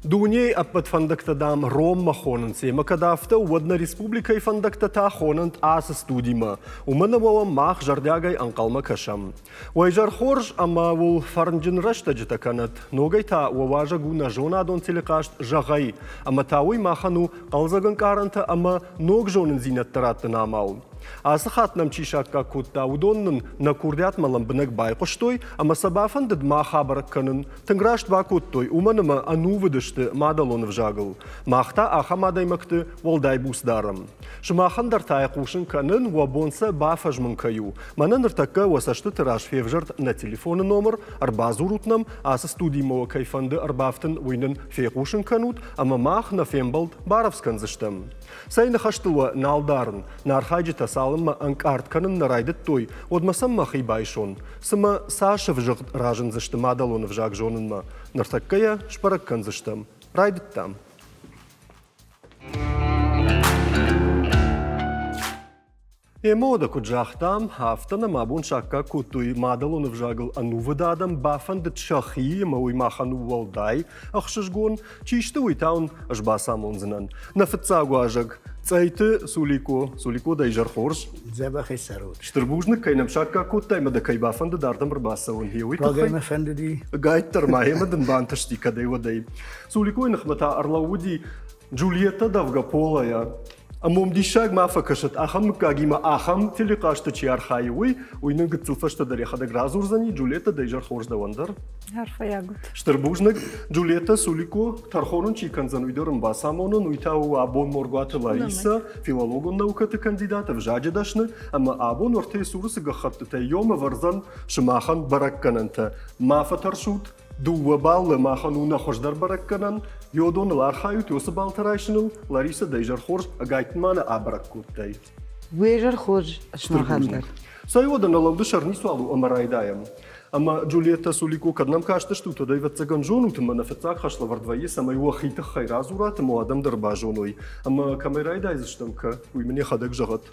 Дунейы ӕппӕт фӕндӕгтӕ, дам, Роммӕ хонынц, ӕмӕ кӕд афтӕ у, уӕд нӕ республикӕйы фӕндӕгтӕ та хонӕнт ацы студимӕ. Уымӕн ӕмӕ уӕм мах зӕрдиагӕй ӕнхъӕлмӕ кӕсӕм. Уӕ изӕр хорз ӕмӕ уыл фӕрнджын рӕстӕджытӕ кӕнӕт. Ногӕй та уӕ уазӕг у нӕ зонадон телехъазт «Зӕгъай», ӕмӕ та уый махӕн у хъӕлдзӕг ӕнкъарӕнтӕ ӕмӕ ног зонындзинӕдтӕ раттыны амал. Ацы хатт нӕм чи саккаг кодта, уыдон нын нӕ курдиатмӕ лӕмбынӕг байхъуыстой ӕмӕ сӕ бафӕндыд мах абӕрӕг кӕнын. Тынг раст бакодтой, уымӕн ӕмӕ ӕнувыд сты мадӕлон ӕвзагыл. Мах та ахӕм адӕймӕгты уӕлдай буц дарӕм. Сымахӕн дӕр та хъусын кӕнын, уӕ бон сӕ бафӕзмын кӕй у. Мӕнӕ ныртӕккӕ уӕ цӕстыты раз февзӕрд нӕ телефоны номыр, ӕрбадзурут нӕм, ацы студимӕ уӕ кӕй фӕнды ӕрбафтын, уый нын фехъусын кӕнут, ӕмӕ мах нӕ фембӕлд барӕвдз кӕндзыстӕм. Цӕй ныхӕстыл уӕ нал дарын, нӕ архайджытӕ цалынмӕ ӕнкъард кӕнын нӕ райдыдтой, уӕдмӕ сӕм мӕхи байсон. Цымӕ цас ӕвзыгъд разындзысты мадӕлон ӕвзаг зонынмӕ? Ныртӕккӕ йӕ сбӕрӕг кӕндзыстӕм. Райдыдтам. Ӕмӕ уӕдӕ куыд загътам, афтӕ нӕм абон саккаг кодтой мадӕлон ӕвзагыл ӕнувыд адӕм, бафӕндыд сӕхи ӕмӕ уый махӕн у уӕлдай ӕхсызгон. Чи сты, уый та уын ӕз бацамондзынӕн. Нӕ фыццаг уазӕг Цъӕйты Сулико. Сулико, дӕ изӕр хорз. Дзӕбӕхӕй цӕрут. Стыр бузныг, кӕй нӕм саккаг кодтай ӕмӕ дӕ кӕй бафӕндыд ардӕм ӕрбацӕуын. Уый тыххӕй мӕ фӕндыди. Гайддӕр ма ӕмӕ дын бантысти кӕдӕй-уӕдӕй. Суликойы ныхмӕ та ӕрлӕууыди Джульетта Довгополая. Ӕмӕ уым диссаг ма фӕкӕсӕд, ахӕм мыггагимӕ ахӕм телехъазты чи архайы, уый, уый нын гыццыл фӕстӕдӕр йӕхӕдӕг радзурдзӕни. Джульетта, дӕ изӕр хорз дӕуӕн дӕр. Арфӕйаг ут. Стыр бузныг. Джульетта Сулико, тӕрхон чи кӕндзӕн, уый дӕр ын бацамонын. Уый та у абон Моргуаты Лариса, филологон наукӕты кандидат, ӕвзаджы дӕсны, ӕмӕ абон уӕртӕ цуры цы гӕххӕттытӕ йом ӕвӕрдзӕн сымахӕн бӕрӕггӕнӕнтӕ. Ма фӕтӕрсут, Дыууӕ баллы махӕн у нӕ хуыздӕр бӕрӕггӕнӕн. Йодоныл архайут уыцы баллтӕ райсыныл. Лариса, дӕ изӕр хорз, ӕгайтма нӕ абӕрӕг кодтай. Уе зӕр хорз, сымахӕн дӕр. Цӕй уӕдӕ нӕ лӕуды сӕр ницуал у ӕмӕ райдайӕм. Ӕмӕ Джульетта Сулико, кӕд нӕм кастыстут, уӕд ӕвӕццӕгӕн зонут, ӕмӕ нӕ фыццаг хӕслӕвӕрд вӕййы, цӕмӕй уӕхи тыххӕй радзурат ӕмӕ адӕм дӕр базоной. Ӕмӕ кӕмӕй райдайдзыстӕм, кӕ, уый мын йӕхӕдӕг зӕгъӕд.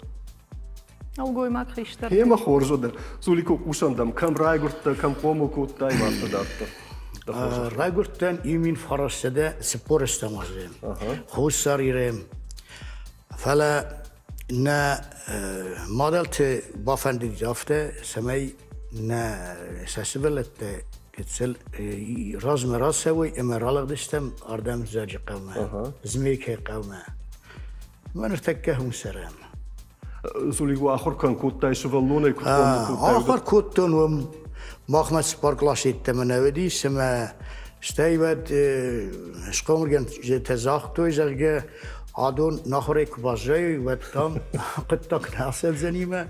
Нӕлгоймаг хистӕр. Гъемӕ хорз уыд. Сулико, хъусӕн дӕм, кӕм райгуырдтӕ, кӕм хъомыл кодтай, афтӕ дарддӕр. Райгуырдтӕн иу 1940 ӕстӕм азы. Хуссар Иры. Фӕлӕ нӕ мадӕлты бафӕндыди афтӕ, цӕмӕй нӕ сӕ сывӕллӕттӕ гыццыл размӕ рацӕуой ӕмӕ ралыгъдыстӕм ардӕм Дзӕуджыхъӕумӕ, Змейкӕйы хъӕумӕ. Мӕ ныртӕккӕ уым цӕрӕм. Сулиго ахуыр кӕм кодтай сывӕллонӕй куыд хъомыл кодтай? Ахуыр кодтон уым. Махмӕ цыппар къласы йеддӕмӕ нӕ уыдис ӕмӕ стӕй уӕд схъомылгӕнджытӕ загътой, зӕгъгӕ, адон нахуырӕй куы баззайой, уӕд там хъуыддаг нӕ ацӕудзӕнимӕ.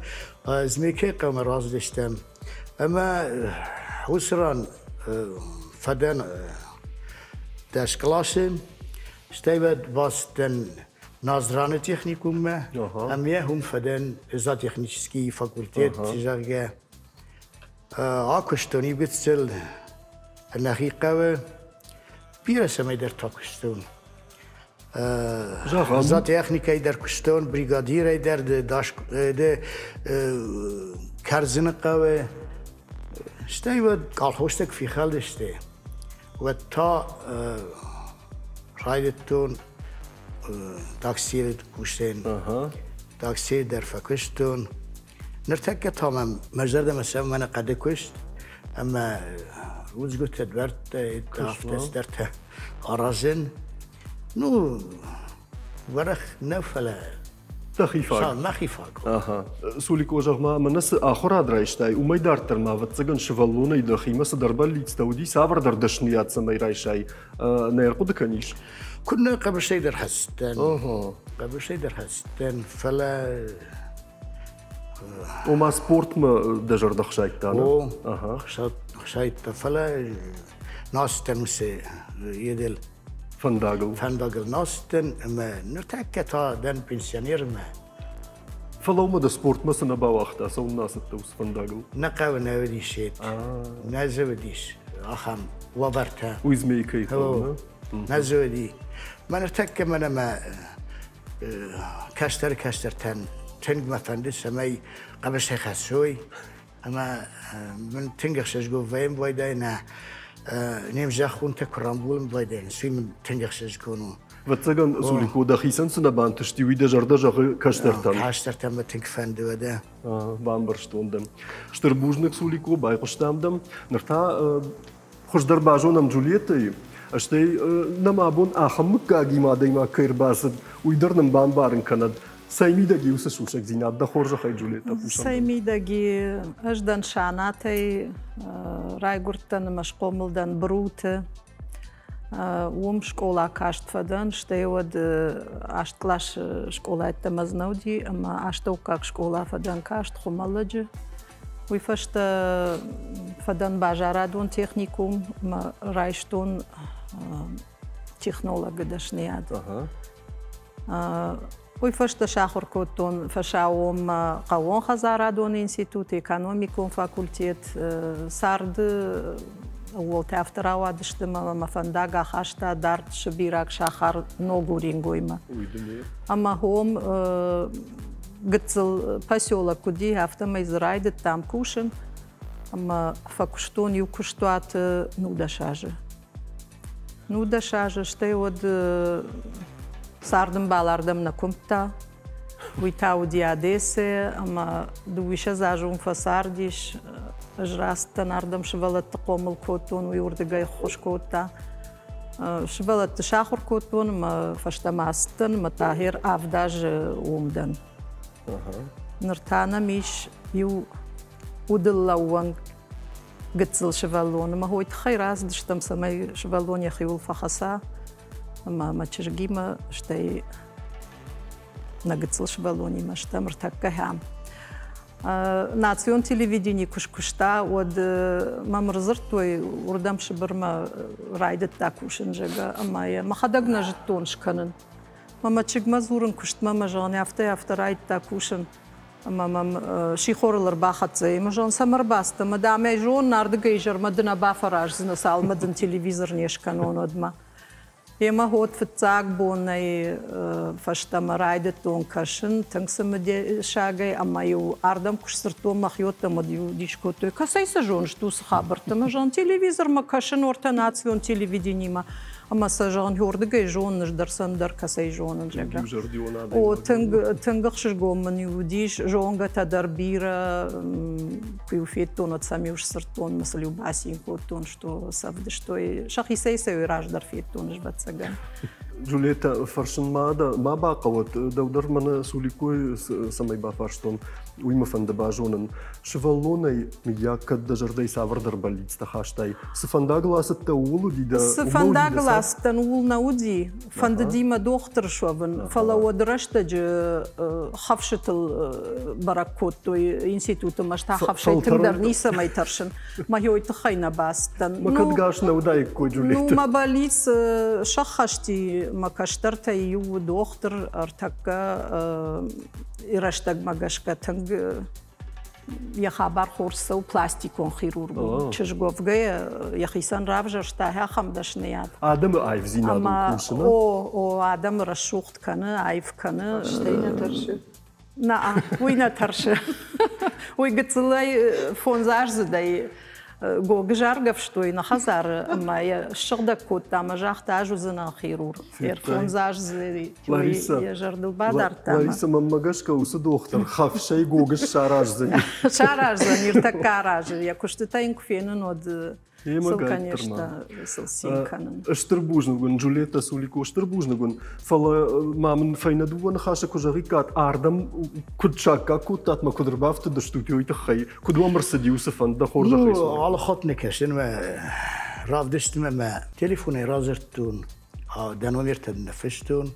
Змейкӕйы хъӕумӕ рацыдыстӕм. Ӕмӕ уыцы ран фӕдӕн 10 къласы, стӕй уӕд бацыдтӕн Назраны техникуммӕ, ӕмӕ уым фӕдӕн зоотехнический факультет, зӕгъгӕ. Акуыстон иу гыццыл нӕхи хъӕуы, бирӕ цӕмӕйдӕр та куыстон. Зоотехникӕй дӕр куыстон, бригадирӕй дӕр, Кӕрдзыны хъӕуы. Стӕй уӕд колхозтӕ куы фехӕлдысты, уӕд та райдыдтон таксийы кусын. Таксийы дӕр фӕкуыстон. Ныртӕккӕ та мӕм мӕ зӕрдӕмӕ цӕуы мӕнӕ хъӕды куыст ӕмӕ рудзгуытӕ, дуӕрттӕ, афтӕ цыдӕртӕ аразын. Ну, уӕрӕх нӕ, фӕлӕ Дӕхи фаг. Мӕхи фаг. Ага. Сулико, зӕгъ-ма, мӕнӕ цы ахуырад райстай, уымӕй дарддӕр ма, ӕвӕццӕгӕн, сывӕллонӕй дӕхимӕ цыдӕр бӕллицтӕ уыди, цавӕрдӕр дӕсныйад цӕмӕй райсай, нӕ ӕрхъуыды кӕнис? Куыд нӕ, хъӕбысӕй дӕр хӕцыдтӕн. Хъӕбысӕй дӕр хӕцыдтӕн, фӕлӕ Ома спортмӕ дӕ зӕрдӕ хсайдта, нӕ? О, хсайдта, фӕлӕ нацтӕн уыцы едел фӕндагыл. Фӕндагыл нацтӕн ӕмӕ ныртӕккӕ та дӕн пенсионермӕ. Фӕлӕ уымӕ дӕ спортмӕ цы нӕ бауагъта, цӕуылнӕ ацыдтӕ уыцы фӕндагыл? Нӕ хъӕуы нӕ уыдис нӕ дзы уыдис ахӕм уавӕртӕ. Уый змейкӕйы хъӕуы, нӕ? Нӕ дзы уыди. Мӕ ныртӕккӕ мӕнӕ мӕ кӕстӕр кӕстӕртӕн тынг мӕ фӕнды, цӕмӕй хъӕбысӕй хӕцой ӕмӕ мын тынг ӕхсызгон вӕййын байдайы нӕ. Не мзӕххонтӕ куы рамбулын байдайынц, уый мын тынг ӕхсызгон у. Ӕвӕццӕгӕн, Сулико, дӕхицӕн цы нӕ бантысти, уый дӕ зӕрдӕ зӕгъы кӕстӕртӕн. Кӕстӕртӕн мӕ тынг фӕнды, уӕдӕ. Бамбӕрстон дӕм. Стыр бузныг, Сулико, байхъуыстам дӕм. Ныр та хуыздӕр базонӕм Джульеттӕйы. Стӕй нӕм абон ахӕм мыггагимӕ адӕймаг кӕй ӕрбацыд, уый дӕр нын бамбарын кӕнӕд. Цӕй мидӕг и уыцы сусӕгдзинад, дӕ хорзӕхӕй, Джульеттӕ, хъусӕм. Цӕй мидӕг и, ӕз дӕн Санатӕй, райгуырдтӕн ӕмӕ схъомыл дӕн Бруты. Уым скъола каст фӕдӕн, стӕй уӕд аст къласы скъолайӕдтӕ мӕ нӕ уыди ӕмӕ астӕуккаг скъола фӕдӕн каст Хуымӕллӕджы. Уый фӕстӕ фӕдӕн базарадон техникум ӕмӕ райстон технологы дӕсныйад. Уый фӕстӕ сахуыр кодтон фӕсаууонмӕ хъӕууонхӕдзарадон институт, экономикон факультет. Царды ууылтӕ афтӕ рауадысты ӕмӕ мӕ фӕндаг ахаста дард сыбираг сахар Ног Уренгоймӕ. Ӕмӕ уым гыццыл поселок уыди, афтӕмӕй дзы райдыдтам кусын. Ӕмӕ фӕкуыстон иу куыстуаты 19 азы. 19 азы, стӕй уӕд цардӕмбал ардӕм нӕ куымдта. Уый та уыди Одессӕ ӕмӕ дыууиссӕдз азы уым фӕцардис. Ӕз рацыдтӕн ардӕм, сывӕллӕтты хъомыл кодтон, уый уырдыгӕй ӕххуыс кодта. Сывӕллӕтты сахуыр кодтон ӕмӕ фӕстӕмӕ ацыдтӕн ӕмӕ та гъер авд азы уым дӕн. Ныр та нӕм ис иу удыллӕууӕн гыццыл сывӕллон ӕмӕ уый тыххӕй рацыдыстӕм, цӕмӕй сывӕллон йӕхиуыл фӕхӕца ӕмӕ мӕ чызгимӕ, стӕй нӕ гыццыл сывӕллонимӕ стӕм ӕртӕккӕ хӕм. Национ телевидени куы скуыста, уӕд мӕм ӕрдзырдтой, уырдӕм Сыбырмӕ райдыдта кусын, зӕгъгӕ, ӕмӕ йӕ мӕхӕдӕг нӕ зыдтон скӕнын. Мӕ мӕ чызгмӕ дзурын куыстмӕ, мӕ зӕгъын, афтӕ афтӕ райдыдта кусын. Ӕмӕ мӕм сихорыл ӕрбахӕццӕ и. Мӕ зон, цӕмӕ ӕрбацыдтӕ? Мӕ дам ӕй зон, ардыгӕй изӕрмӕ ды нӕ бафӕраздзынӕ, цалынмӕ дын телевизор не скӕнон, уӕдмӕ. Емӕ хот фыццаг бонӕй фӕстӕмӕ райдыдтон кӕсын тынг цымыдисагӕй ӕмӕ-иу ардӕм куы сдзырдтон мӕхиуӕттӕм, уӕд-иу дис кодтой, кӕцӕй цы зоныс уыцы хабӕрттӕ? Мӕ зӕгъын, телевизормӕ кӕсын, ортӕ национ телевиденимӕ. Ӕмӕ сӕ, зӕгъын, уырдыгӕй зонын, ӕз дӕр сӕ ӕндӕр кӕцӕй зонын, зӕгъгӕ. О, тынг, тынг ӕхсызгон мын уыдис, зонгӕтӕ дӕр бирӕ, куы-иу федтон, уӕд сӕм-иу сдзырдтон, ӕмӕ сыл-иу бацин кодтон, что сӕвдыстой. Сӕхицӕй сӕ раздӕр федтон, ӕвӕццӕгӕн. Джульетта, фӕрсын ма дӕ ма бахъӕуӕд, дӕу дӕр мӕнӕ Суликойы цӕмӕй бафарстон, уый мӕ фӕнды базонын. Сывӕллонӕй, мыййаг, кӕд дӕ зӕрдӕйы цавӕрдӕр бӕллицтӕ хастай, цы фӕндагыл ацыдтӕ, ууыл уыди дӕ Цы фӕндагыл ацыдтӕн, ууыл нӕ уыди. Фӕндыди мӕ дохтыр суӕвын, фӕлӕ уӕд рӕстӕджы хӕфсытыл бӕрӕг кодтой институты мӕ та хӕфсӕй тынгдӕр ницӕмӕй тӕрсын. Мӕ уый тыххӕй нӕ бацыдтӕн. Мӕ кӕд гас нӕ уыдаиккой, Джульетта? Ну, мӕ бӕллиц сӕххӕсти мӕ кӕстӕртӕй иу дохтыр ӕртӕккӕ рӕстӕгмӕ гӕсгӕ тынг йӕ хабар хорз цӕуы пластикон хирург у. Чызг уӕвгӕйӕ йӕхицӕн равзӕрста ахӕм дӕсныйад. Адӕмы аивдзинадыл кусы, О, о, адӕмы рӕсугъд кӕны, аив кӕны. Стӕй нӕ тӕрсы? Нӕ, уый нӕ тӕрсы. Уый гыццылӕй фондзаздзыдӕй гогыз аргӕвстой нӕ хӕдзары ӕмӕ йӕ ссыгъдӕг кодта ӕмӕ загъта, ӕз уыдзынӕн хирург. Фондзаздзыдӕй йӕ зӕрдыл бадардта. Лариса, мӕнмӕ гӕсгӕ уыцы дохтыр хӕфсӕй гогыз сараздзӕни. Сараздзӕн, ныртӕккӕ аразы. Йӕ куыстытӕ йын куы фенын, уӕд сыл, конечно, сыл цин кӕнын. Стыр бузныг уын, Джульетта Сулико, стыр бузныг уын. Фӕлӕ ма мын фӕйнӕ дыууӕ ныхасы куы зӕгъиккат, ардӕм куыд саккаг кодтат мӕ куыд ӕрбафтыдыстут уый тыххӕй, куыд уӕм ӕрцыди уыцы фӕнд, дӕ хорзӕхӕй? Ну, алы хатт нӕ кӕсын мӕ равдыстмӕ мӕ телефонӕй радзырдтон, дӕ номертӕ дын ныффыстон.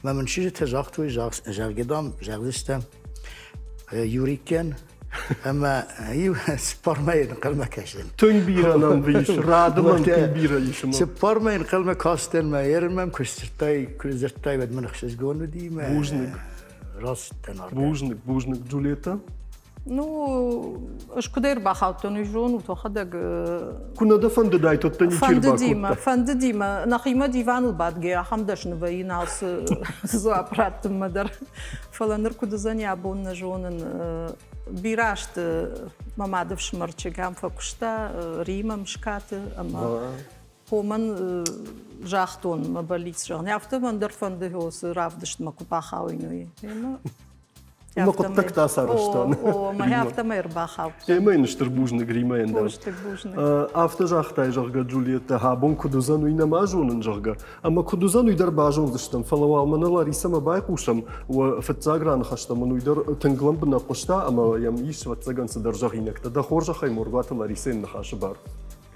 Мӕ мын чызджытӕ загътой, зӕгъгӕ, дам, зӕгъдзыстӕм Юриккӕн ӕмӕ иу цыппар мӕйы ӕнхъӕлмӕ кӕсын. Тынг бирӕ нӕм ис, рады мӕм тынг бирӕ ис. Цыппар мӕйы ӕнхъӕлмӕ кастӕн мӕ ерын мӕм куы сдзырдтай, куы дзырдтай, уӕд мын ӕхсызгон уыди мӕ. Бузныг. Рацыдтӕн ардӕм. Бузныг, бузныг, Джульетта. Ну, ӕз куыдӕй ӕрбахаудтӕн, уый зонут, уӕхӕдӕг. Куы нӕ дӕ фӕндыдаид, уӕд дӕ ничи ӕрбакодта. Фӕндыди мӕ, нӕхимӕ диваныл бадгӕ, ахӕм дӕсны вӕййын алцы дзуапп раттынмӕ дӕр. Фӕлӕ ныр куыд уыдзӕни, абон нӕ зонын. Бирӕ азты мӕ мады фсымӕр Чегӕм фӕкуыста Римӕ Мскаты ӕмӕ хомӕн загътон мӕ бӕллиц зӕгъын. Афтӕ мӕн дӕр фӕнды уыцы равдыстмӕ куы бахауин, уый. Ӕмӕ Ӕмӕ хъуыддӕгтӕ сарӕзта. О, мӕ афтӕмӕй ӕрбахаудтӕн. Ӕмӕ йын стыр бузныг Римӕйӕн дӕр. Стыр бузныг. Афтӕ загътай, зӕгъгӕ, Джульеттӕ, абон куыд уыдзӕн, уый нӕма зонын, зӕгъгӕ. Ӕмӕ куыд уыдзӕн, уый дӕр базондзыстӕм. Фӕлӕ уал мӕнӕ Ларисӕмӕ байхъусӕм. Уӕ фыццаг раныхӕстӕм мын уый дӕр тынг лӕмбынӕг хъуыста ӕмӕ йӕм ис, ӕвӕццӕгӕн, цыдӕр зӕгъинӕгтӕ. Дӕ хорзӕхӕй, Моргуаты Ларисӕйы ныхасы бар.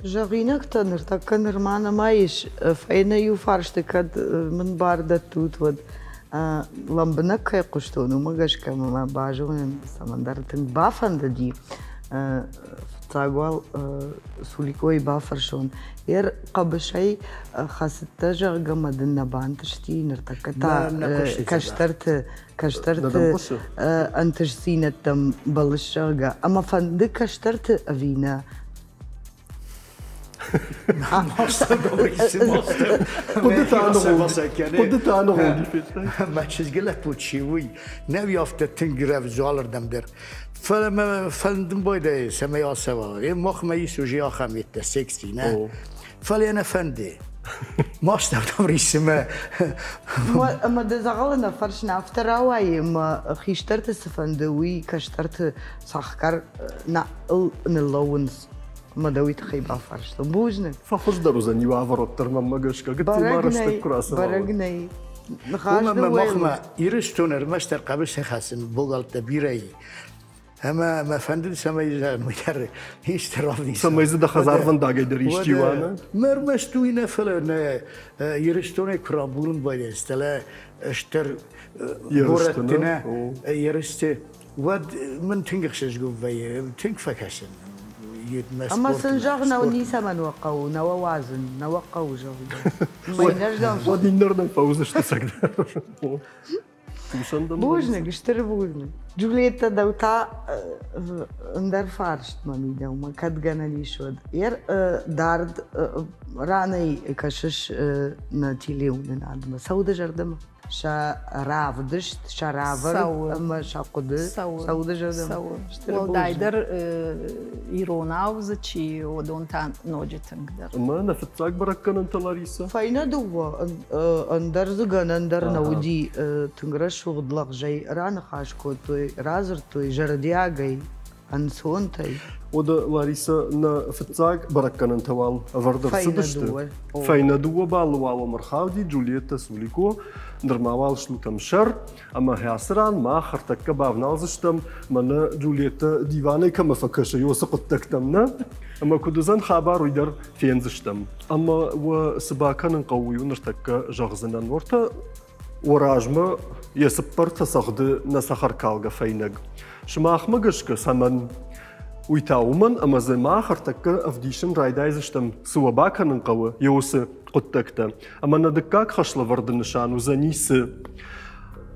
Зӕгъинӕгтӕ ныртӕккӕ нырма нӕма ис. Фӕйнӕ иу фарсты кӕд мын бар дӕттут, уӕд лӕмбынӕг кӕй хъуыстон, уымӕ гӕсгӕ мӕ базонын цӕмӕндӕр тынг бафӕндыди. Фыццаг уал Суликъойы бафӕрсон. Ер хъӕбысӕй хӕцыдтӕ, зӕгъгӕ, мӕ дын нӕ бантысти, ныртӕккӕ та кӕстӕрты кӕстӕрты ӕнтыстдзинӕдтӕм бӕллыс, зӕгъгӕ. Ӕмӕ фӕнды кӕстӕрты ӕви нӕ? Хъуыдытӕ аныгъуылди федтай? Мӕ чызгы лӕппу чи уый, нӕ уый афтӕ тынг рӕвдз алырдӕм дӕр. Фӕлӕ мӕ фӕндын байдайы, цӕмӕй ацӕуа. Махмӕ ис уже ахӕм йедтӕ секси, нӕ? Фӕлӕ нӕ фӕнды. Мастӕвдӕм рисы мӕ. Ӕмӕ дӕ дзӕгъӕлы нӕ фӕрсын, афтӕ рауайы, ӕмӕ хистӕрты цы фӕнды, уый кӕстӕрты цӕхгӕр ныллӕууынц. Ӕмӕ дӕ уый тыххӕй бафарстон. Бузныг. Фӕхуыздӕр уыдзӕн иу ӕвӕрод дӕр мӕнмӕ гӕсгӕ. Гыццыл ма рӕстӕг куы рацӕуа. Бӕрӕг нӕй. Ныхас Уымӕ махмӕ Ирыстон ӕрмӕстдӕр хъӕбысӕй хӕцын богӕлттӕ бирӕ и. Ӕмӕ мӕ фӕндыд, цӕмӕй уый дӕр исты равдиса. Цӕмӕй дзы дӕ хӕдзарвӕндагӕй дӕр исчи уа, нӕ? Мӕ ӕрмӕст уый нӕ, фӕлӕ нӕ Ирыстонӕй куы рамбулын байдайынц, фӕлӕ стыр горӕтты нӕ ерысты, уӕд мын тынг ӕхсызгон вӕййы, тынг фӕкӕсын. Ӕмӕ сын зӕгъ, нӕ ницӕмӕн уӕ хъӕуы, нӕ уӕ уадзын, нӕ уӕ хъӕуы, зӕгъгӕ. Уӕд иннӕрдӕм фӕуыдзысты цӕгдӕр. Бузныг, стыр бузныг. Джульетта, дӕу та ӕндӕр фарст мӕм и дӕумӕ, кӕд гӕнӕн ис, уӕд. Ер дард ранӕй кӕсыс нӕ телеуынынадмӕ. Цӕуы дӕ зӕрдӕмӕ? Сӕ равдыст, сӕ равӕрд ӕмӕ сӕ хъуыды цӕуы дӕ зӕрдӕмӕ? Уӕлдайдӕр иронау дзы чи, уыдон та ноджы тынгдӕр. Ӕмӕ нӕ фыццаг бӕрӕггӕнӕнтӕ, Ларисӕ? Фӕйнӕ дыууӕ, ӕндӕр дзы гӕнӕн дӕр нӕ уыди. Тынг рӕсугъд лӕгъзӕй раныхас кодтой, радзырдтой зӕрдиагӕй, ӕнцонтӕй. Уӕдӕ, Ларисӕ, нӕ фыццаг бӕрӕггӕнӕнтӕ уал ӕвӕрд ӕрцыдысты. Фӕйнӕ дыууӕ баллы уал уӕм ӕрхауди Джульеттӕ Сулико, нырма уал стут ӕмсӕр, ӕмӕ ацы ран мах ӕртӕккӕ бавналдзыстӕм, мӕнӕ Джульеттӕ диванӕй кӕмӕ фӕкӕсы, уыцы хъуыддӕгтӕм, нӕ? Ӕмӕ куыд уыдзӕн хабар, уый дӕр фендзыстӕм. Ӕмӕ уӕ цы бакӕнын хъӕуы, уый ныртӕккӕ зӕгъдзынӕн. Уӕртӕ уӕ размӕ йӕ цыппӕртӕ цӕгъды нӕ цӕхӕркалгӕ фӕйнӕг. Сымахмӕ гӕсгӕ цӕмӕн? Уый та уымӕн, ӕмӕ дзы мах ӕртӕккӕ ӕвдисын райдайдзыстӕм, цы уӕ бакӕнын хъӕуы, йӕ уыцы хъуыддӕгтӕ. Ӕмӕ нӕ дыккаг хӕслӕвӕрды нысан уыдзӕни цы?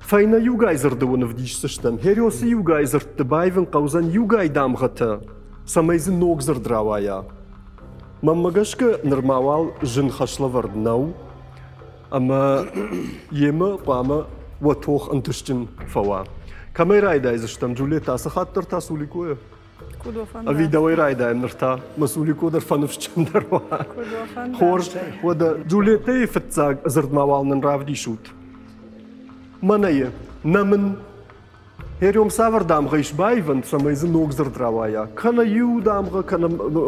Фӕйнӕ иугай дзырды уын ӕвдисдзыстӕм. Хериосы иугай дзырдты баивын хъӕудзӕн иугай дамгъӕтӕ, цӕмӕй дзы ног дзырд рауайа. Мӕнмӕ гӕсгӕ, нырма уал зын хӕслӕвӕрд нӕу, ӕмӕ йемӕ хъуамӕ уӕ тох ӕнтыстджын фӕуа. Кӕмӕй райдайдзыстӕм, Джульетта, ацы хатт дӕр та Суликойӕ? Ӕви дӕуӕй райдайӕм ныр та? Мӕ Сулико дӕр фӕныфсджындӕр уа. Хорз, уӕдӕ Джульеттӕйы фыццаг дзырдмӕ уал нын равдисут. Мӕнӕйы, нӕ мын Херем цавӕр дамгъӕ ис баивӕн, цӕмӕй дзы ног дзырд рауайа? Кӕнӕ иу дамгъӕ, кӕнӕ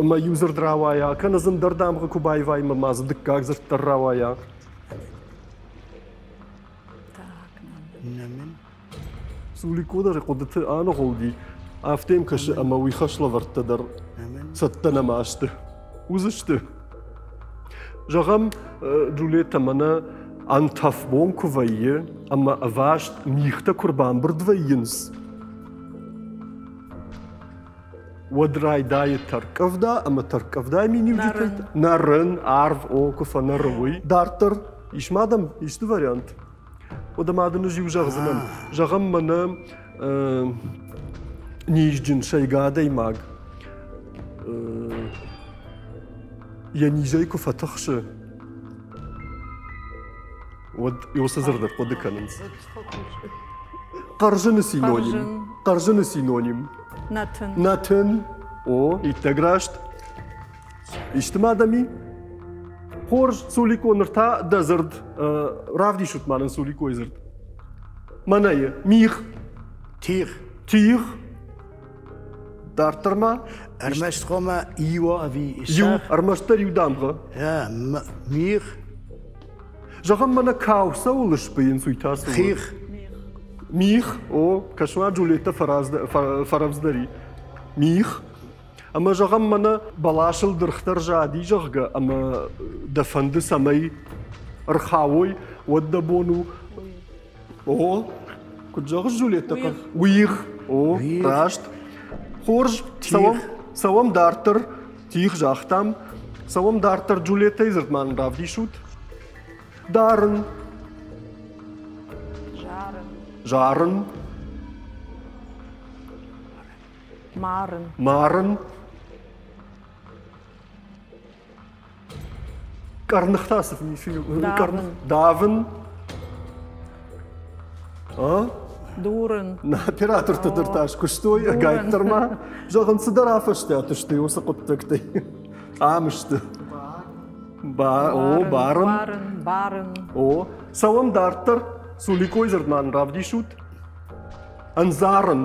мӕ иу дзырд рауайа, кӕнӕ дзы ӕндӕр дамгъӕ куы баивай, ӕмӕ ма дзы дыккаг дзырд дӕр рауайа. Сулико дӕр хъуыдыты аныгъуылди, афтӕ йӕм кӕсы, ӕмӕ уый хӕслӕвӕрдтӕ дӕр цӕттӕ нӕма сты. Уыдзысты. Зӕгъӕм, Джульеттӕ мӕнӕ ӕнтӕф бон куы вӕййы ӕмӕ ӕваст мигътӕ куы рбамбырд вӕййынц, уӕд райдайы тӕрккъӕвда ӕмӕ тӕрккъӕвдайы миниуджытӕ нӕрын, арв, о, куы фӕнӕры, уый. Дарддӕр ис ма дӕм исты вариант? Уӕдӕ ма дын ӕз иу зӕгъдзынӕн. Зӕгъӕм, мӕнӕ низджын сӕйгӕ адӕймаг йӕ низӕй куы фӕтыхсы, уӕд уыцы дзырд ӕрхъуыды кӕнынц. Хъӕрзыны синоним. Хъӕрзыны синоним. Нӕтын. Нӕтын. О, иттӕг раст. Исты ма дӕм и? Хорз, Сулико, ныр та дӕ дзырд. Равдисут ма нын Суликойы дзырд. Мӕнӕйы. Мигъ. Тигъ. Тигъ. Дарддӕр ма? Ӕрмӕст хъуамӕ иу ӕви Иу, ӕрмӕстдӕр иу дамгъӕ. Мигъ. Зӕгъӕм, мӕнӕ кау цӕуыл сбыйынц, уый та цы у? Хих. Мих. О, кӕс-ма, Джульеттӕ фӕрӕвдздӕр и. Мих. Ӕмӕ зӕгъӕм, мӕнӕ бӕласыл дыргътӕ рзади, зӕгъгӕ, ӕмӕ дӕ фӕнды, цӕмӕй ӕрхауой, уӕд дӕ бон у О, куыд зӕгъыс, Джульеттӕ? Уих. О, раст. Хорз, цӕуӕм, цӕуӕм дарддӕр. Тих загътам. Цӕуӕм дарддӕр Джульеттӕйы дзырд ма нын равдисут. Дарын. Зарын. Зарын. Марын. Марын. Къӕрныхтӕ цы Давын. Давын. А? Дурын. На операторты дӕр та скуыстой, ӕгайтдӕр ма. Зӕгъын, цыдӕр афӕстиат сты уыцы хъуыддӕгтӕй. Ам сты. Ба, о, барын. Барын, барын. О, цӕуӕм дарддӕр. Суликойы дзырд ма нын равдисут. Ӕндзарын.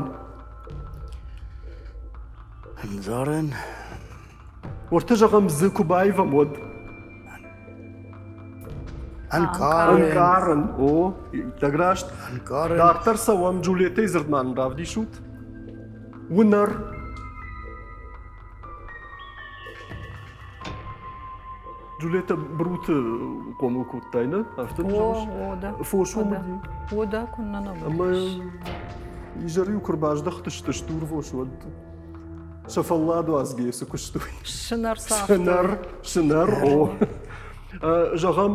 Ӕндзарын. Уӕртӕ зӕгъӕм дзы куы баивӕм, уӕд. Ӕнкъарын. Ӕнкъарын. О, иттӕг раст. Ӕнкъарын. Дарддӕр цӕуӕм Джульеттӕйы дзырд ма нын равдисут. Уынӕр. Джульетта Бруты хъомыл кодтай, нӕ? Афтӕ О, о, да. Фос уым уыди? О, да, куыннӕ нӕ Ӕмӕ изӕр-иу куы рбаздӕхтысты стурвос, уӕд сӕ фӕллад уадзгӕйӕ цы куыстой? Сынӕр цагътой. Сынӕр, сынӕр, о. Зӕгъӕм,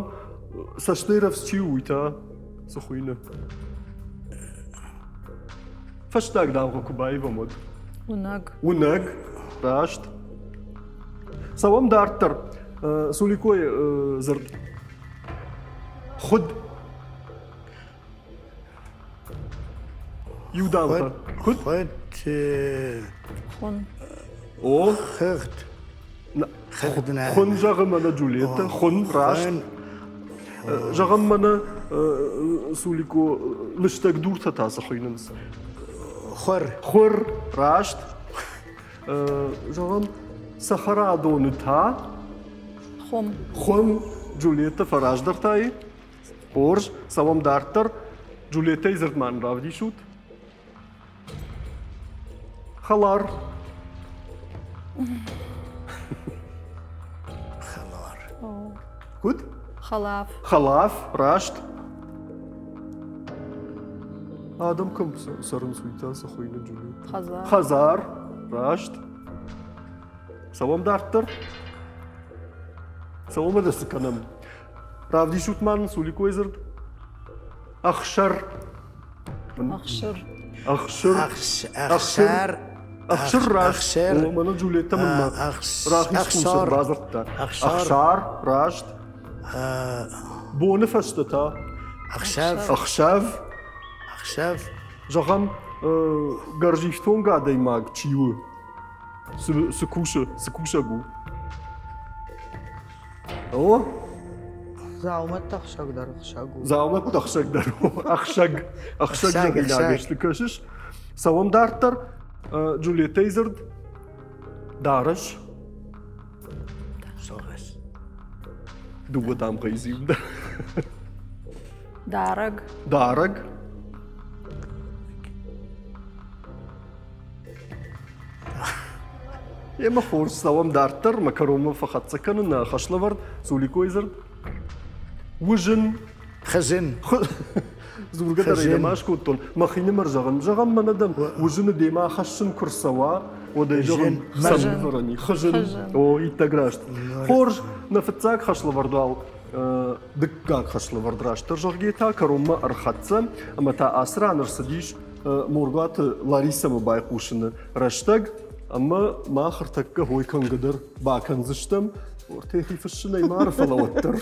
цӕстӕй рӕвдз чи у, уый та цы хуыйны? Фӕстаг дамгъӕ куы баивӕм, уӕд. Уынӕг. Уынӕг, раст. Цӕуӕм дарддӕр. Суликойы дзырд. Хуыд. Иу дамгъӕ. Куыд? Хуыд. Хуын. О. Хыгъд. Хыгъд нӕ. Хуын зӕгъы мӕнӕ Джульетта. Хуын, раст. Зӕгъӕм, мӕнӕ Сулико лыстӕг дуртӕ та цы хуыйнынц? Хуыр. Хуыр, раст. Зӕгъӕм, цӕхӕрадоны та? Хуым. Хуым. Джульетта фӕраздӕр та и. Хорз, цӕуӕм дарддӕр. Джульеттӕйы дзырд ма нын равдисут. Хӕлар. Хӕлар. Куыд? Хӕлаф. Хӕлаф, раст. Адӕм кӕм цӕрынц, уый та цы хуыйны, Джульетта? Хӕдзар. Хӕдзар, раст. Цӕуӕм дарддӕр. Цӕуӕм ӕмӕ цы кӕнӕм? Равдисут ма нын Суликойы дзырд. Ӕхсӕр. Ӕхсыр. Ӕхсыр. Ӕхсӕр. Ӕхсыр раст. Ӕхсӕр. О, мӕнӕ Джульетта мын мӕ рахиз хъусӕн бадзырдта. Ӕхсар, раст. Боны фӕстӕ та? Ӕхсӕв. Ӕхсӕв. Ӕхсӕв. Зӕгъӕм, гӕрзифтонг адӕймаг чи у? Цы кусы, цы кусӕг у? О? Дзаумӕтты ӕхсӕг дӕр ӕхсӕг у. Дзаумӕтты ӕхсӕг дӕр у. Ӕхсӕг. Ӕхсӕг зӕгъинаг сты, кӕсыс? Цӕуӕм дарддӕр. Джульеттӕйы дзырд. Дарӕс. Согъӕс. Дыууӕ дамгъӕйы зиу. Дарӕг. Дарӕг. Емӕ хорз цӕуӕм дарддӕр, мӕ кӕронмӕ фӕхӕццӕ кӕнын нӕ хӕслӕвӕрд Суликойы дзырд. Уызын. Хызын. Дзургӕ дӕр ӕй нӕма скодтон. Мӕхинымӕр зӕгъын, зӕгъӕм, мӕнӕ дӕм уызыны демӕ хӕссын куы рцӕуа, уӕд ӕй зӕгъын, цӕмӕн Хызын. О, иттӕг раст. Хорз, нӕ фыццаг хӕслӕвӕрд уал дыккаг хӕслӕвӕрд растдӕр зӕгъгӕ та кӕронмӕ ӕрхӕццӕ ӕмӕ та ацы ран ӕрцыдис Моргуаты Ларисӕмӕ байхъусыны рӕстӕг ӕмӕ мах ӕртӕккӕ хой кӕнгӕ дӕр бакӕндзыстӕм. Ортехи фыссынӕй мары, фӕлӕ уӕддӕр.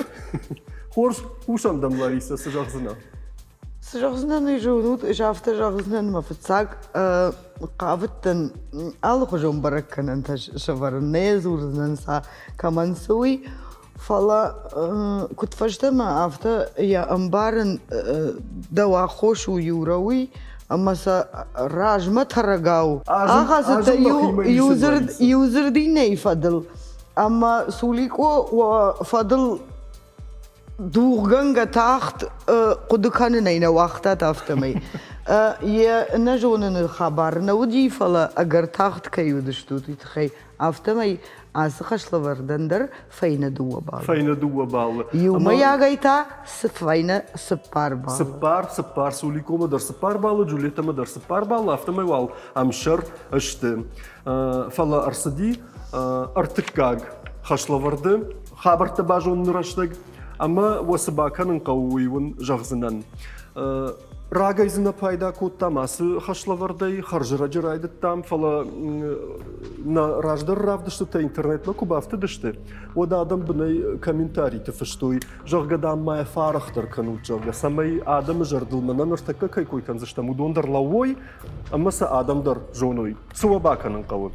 Хорз, хъусӕм дӕм, Ларисӕ, цы зӕгъдзынӕ? Цы зӕгъдзынӕн, уый зонут, ӕз афтӕ зӕгъдзынӕн, мӕ фыццаг хъавыдтӕн алыхуызон бӕрӕггӕнӕнтӕ сӕвӕрын, нӕ дзурдзынӕн сӕ кӕмӕн цы, уый, фӕлӕ куыд фӕстӕмӕ, афтӕ йӕ ӕмбарын, дӕу аххос у, Юра, уый, ӕмӕ сӕ размӕ тӕрӕгау ахӕцыдтӕ иу дзырд иннӕйы фӕдыл, ӕмӕ Суликъо уӕ фӕдыл дугъгӕнгӕ тагъд хъуыды кӕнынӕй нӕ уагътат, афтӕмӕй. Йӕ нӕзоныны хабар нӕ уыди, фӕлӕ ӕгӕр тагъд кӕй уыдыстут, уый тыххӕй. Афтӕмӕй ацы хӕслӕвӕрдӕн дӕр фӕйнӕ дыууӕ баллы. Фӕйнӕ дыууӕ баллы. Иумӕйагӕй та фӕйнӕ цыппар баллы. Цыппар, цыппар, Суликомӕ дӕр цыппар баллы, Джульеттӕмӕ дӕр цыппар баллы, афтӕмӕй уал ӕмсӕр сты. Фӕлӕ ӕрцыди ӕртыккаг хӕслӕвӕрды хабӕрттӕ базоныны рӕстӕг, ӕмӕ уӕ цы бакӕнын хъӕуы, уый уын зӕгъдзынӕн. Рагӕй дзы нӕ пайда кодтам ацы хӕслӕвӕрдӕй, хӕрзӕрӕджы райдыдтам, фӕлӕ нӕ раздӕр равдыстытӕ интернетмӕ куы бафтыдысты, уӕд адӕм бынӕй комментариты фыстой, зӕгъгӕ, дам, ма фӕарӕхдӕр кӕнут, зӕгъгӕ, цӕмӕй адӕмы зӕрдыл мӕнӕ ныртӕккӕ кӕй кой кӕндзыстӕм, уыдон дӕр лӕууой ӕмӕ сӕ адӕм дӕр зоной. Цы уӕ бакӕнын хъӕуы?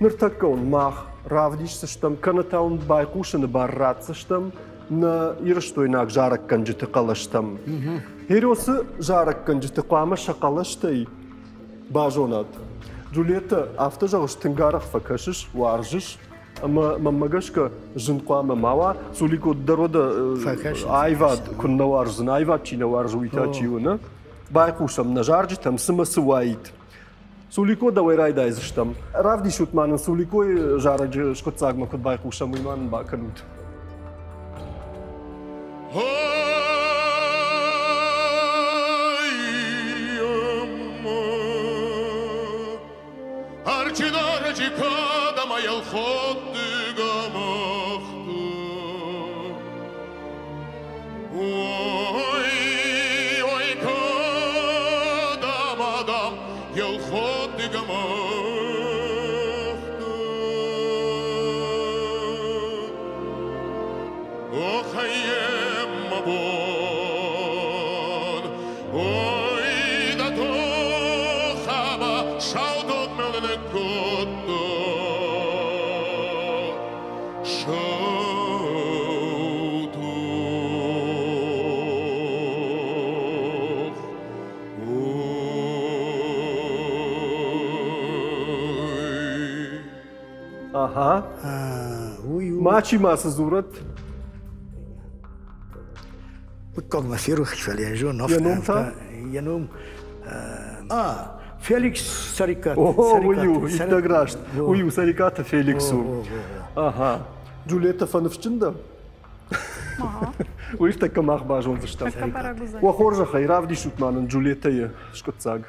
Ныртӕккӕ уын мах равдисдзыстӕм, кӕнӕ та уын байхъусыны бар ратдзыстӕм нӕ ирыстойнаг зарӕггӕнджыты хъӕлӕстӕм. Херосы зарӕггӕнджыты хъуамӕ сӕ хъӕлӕстӕй базонат. Джульетта, афтӕ зӕгъыс, тынг арӕх фӕкӕсыс, уарзыс, ӕмӕ мӕнмӕ гӕсгӕ зын хъуамӕ ма уа. Сулико дӕр уӕдӕ аивад куыннӕ уарздзӕн, аивад чи нӕ уарзы, уый та чи у, нӕ? Байхъусӕм нӕ зарджытӕм, цымӕ цы уаид? Сулико, дӕуӕй райдайдзыстӕм. Равдисут ма нын Суликойы зарӕджы скъуыддзагмӕ куыд байхъусӕм, уый ма нын бакӕнут. Ой, ой, кадам адам, Ой, да тохама, шаудот мелene котто. Шаутох. Ой. Ага. Уый у. Мачи ма цы дзурӕд? Мыггагмӕ ферох, фӕлӕ йӕ зон. Йӕ ном та? Йӕ ном Феликс Цӕрикъаты. О, уый у, иттӕг раст. Уый у Цӕрикъаты Феликс у. Ага. Джульетта, фӕныфсджын дӕ? Уый тӕккӕ мах базондзыстӕм. Уӕ хорзӕхӕй, равдисут ма нын Джульеттӕйы скъуыддзаг.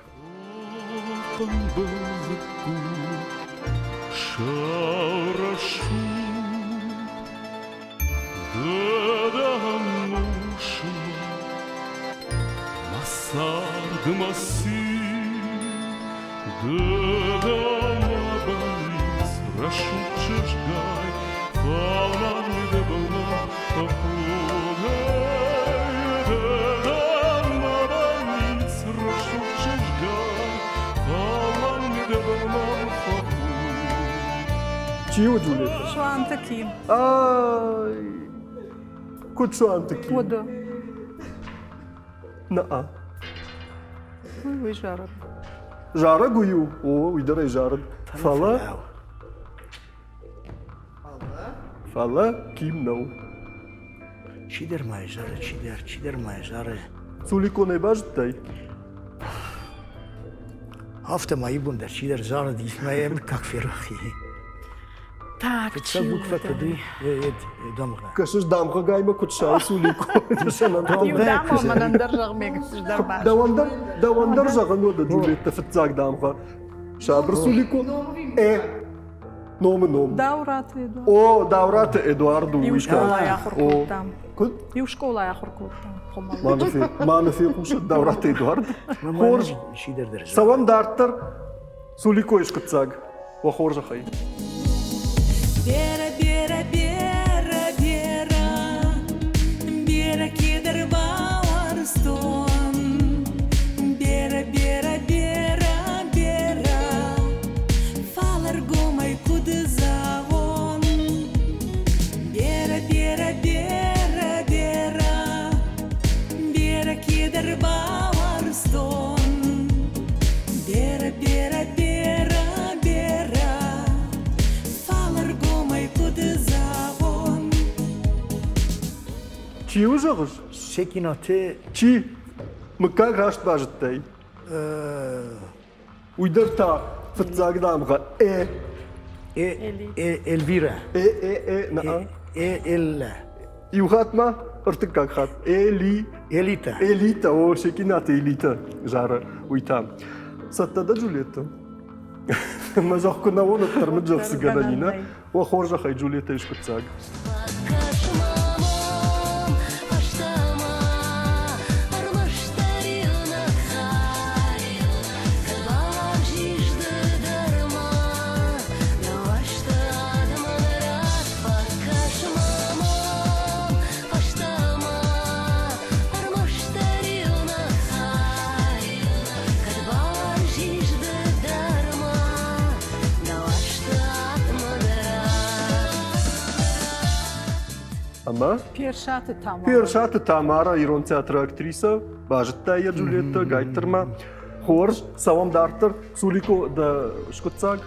Чи у Джульетта? Суанты Ким. Ай, куыд Суанты Ким? Уӕдӕ. На-а. Уый зарӕг. Зарӕг уый у? О, уый дӕр ӕй зарыд. Фӕлӕ... Фӕлӕ Ким нӕу. Чидӕр ма зары, чидӕр, чидӕр ма зары. Суликонӕй базыдтай? Афтӕ ма ибон дӕр чидӕр зарыдис, мӕ йӕ мыггаг ферох и. Так, Фыццаг буквӕ куыд у, дамгъӕ. Кӕсыс, дамгъӕгаймӕ куыд сайы Сулико. Иу дамгъӕ мӕнӕн дӕр зӕгъ, ме дӕр Дӕуӕн дӕр, дӕуӕн дӕр зӕгъын уӕдӕ Джульетта фыццаг дамгъӕ. Сабыр Сулико. Э. Номы ном. Даураты Эдуард. О, Даураты Эдуард у. Иу скъолайы ахуыр кодтам. Куыд? Иу скъолайы ахуыр кодтам. Ма нӕ фехъусӕд Даураты Эдуард. Хорз. Цӕуӕм дарддӕр. Суликойы скъуыддзаг. Уӕ хорзӕхӕй. Бера, бера, бера, бера, бера кедр бауарстон. Чи у, зӕгъыс? Секъинаты. Чи? Мыггаг раст базыдтай? Уый дӕр та фыццаг дамгъӕ Э. Э, Эльвира. Э, э, э, на. Э, Эллӕ. Иу хатт ма, ӕртыккаг хатт. Эли. Элита. Элита, о, Секъинаты Элита зары уый та. Цӕттӕ дӕ, Джульетта? Мӕ зӕгъ куы нӕ уон, уӕддӕр мын зӕгъ цы гӕнӕн и, нӕ? Уӕ хорзӕхӕй, Джульеттӕйы скъуыддзаг. Ӕмӕ? Персаты Тамара. Персаты Тамара, ирон театры актрисӕ, базыдта йӕ Джульетта Гайттырмӕ. Хорз, цӕуӕм дарддӕр. Сулико, дӕ скъуыддзаг?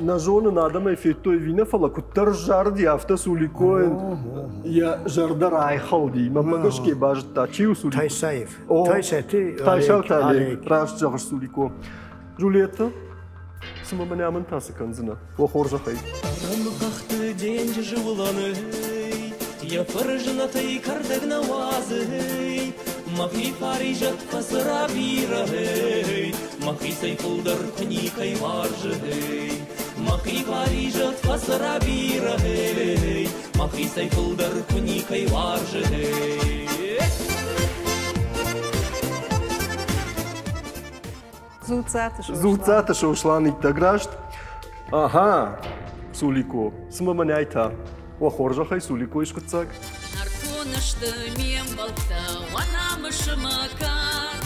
Нӕ зонын, адӕмӕй федтой ӕви нӕ, фӕлӕ куыддӕр сзарыди, афтӕ Суликойӕн йӕ зӕрдӕ райхӕлди. Мӕнмӕ гӕсгӕ базыдта, чи у Сулико? Тайсаев. Тайсаты Тайсаты Олег. Раст зӕгъыс, Сулико. Джульетта, цымӕ мӕнӕ мын та цы кӕндзынӕ? Уӕ хорзӕхӕй. Хӕхты денджызы уылӕны йӕ фырзынӕтӕй кӕрдӕг нӕ уадзы. Мӕхи Парижӕт фӕцӕра бирӕ, мӕхицӕй фылдӕр куы никӕй уарзы. Мӕхи Парижӕт фӕцӕра бирӕ, мӕхицӕй фылдӕр куы никӕй уарзы. Дзуццаты Сослан. Дзуццаты Сослан иттӕг раст. Ага, Сулико, цымӕ мӕнӕй та? Уӕ хорзӕхӕй, Суликойы скъуыддзаг? Нӕртон сты ме мбӕлттӕ, уӕ намысы мӕ кад.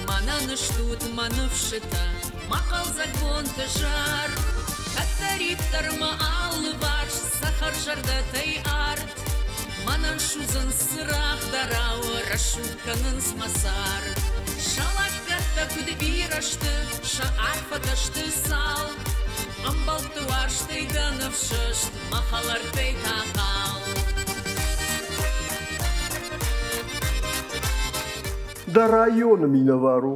Мӕнӕн стут мӕ ныфсытӕ, мӕ хъӕлдзӕг бонты сӕр. Кӕддӕриддӕр мӕ алыварс цӕхӕр зӕрдӕтӕй арт. Мӕнӕн судзынц цырагъдарау, рӕсугъд кӕнынц мӕ цард. Сӕ лӕггӕдтӕ куыд бирӕ сты, сӕ арфӕтӕ сты цал. Ӕмбӕлтты уарзтӕй дӕ ныфсыст, мӕ хӕлӕрттӕй та хъал. Дӕ районы минӕвар у.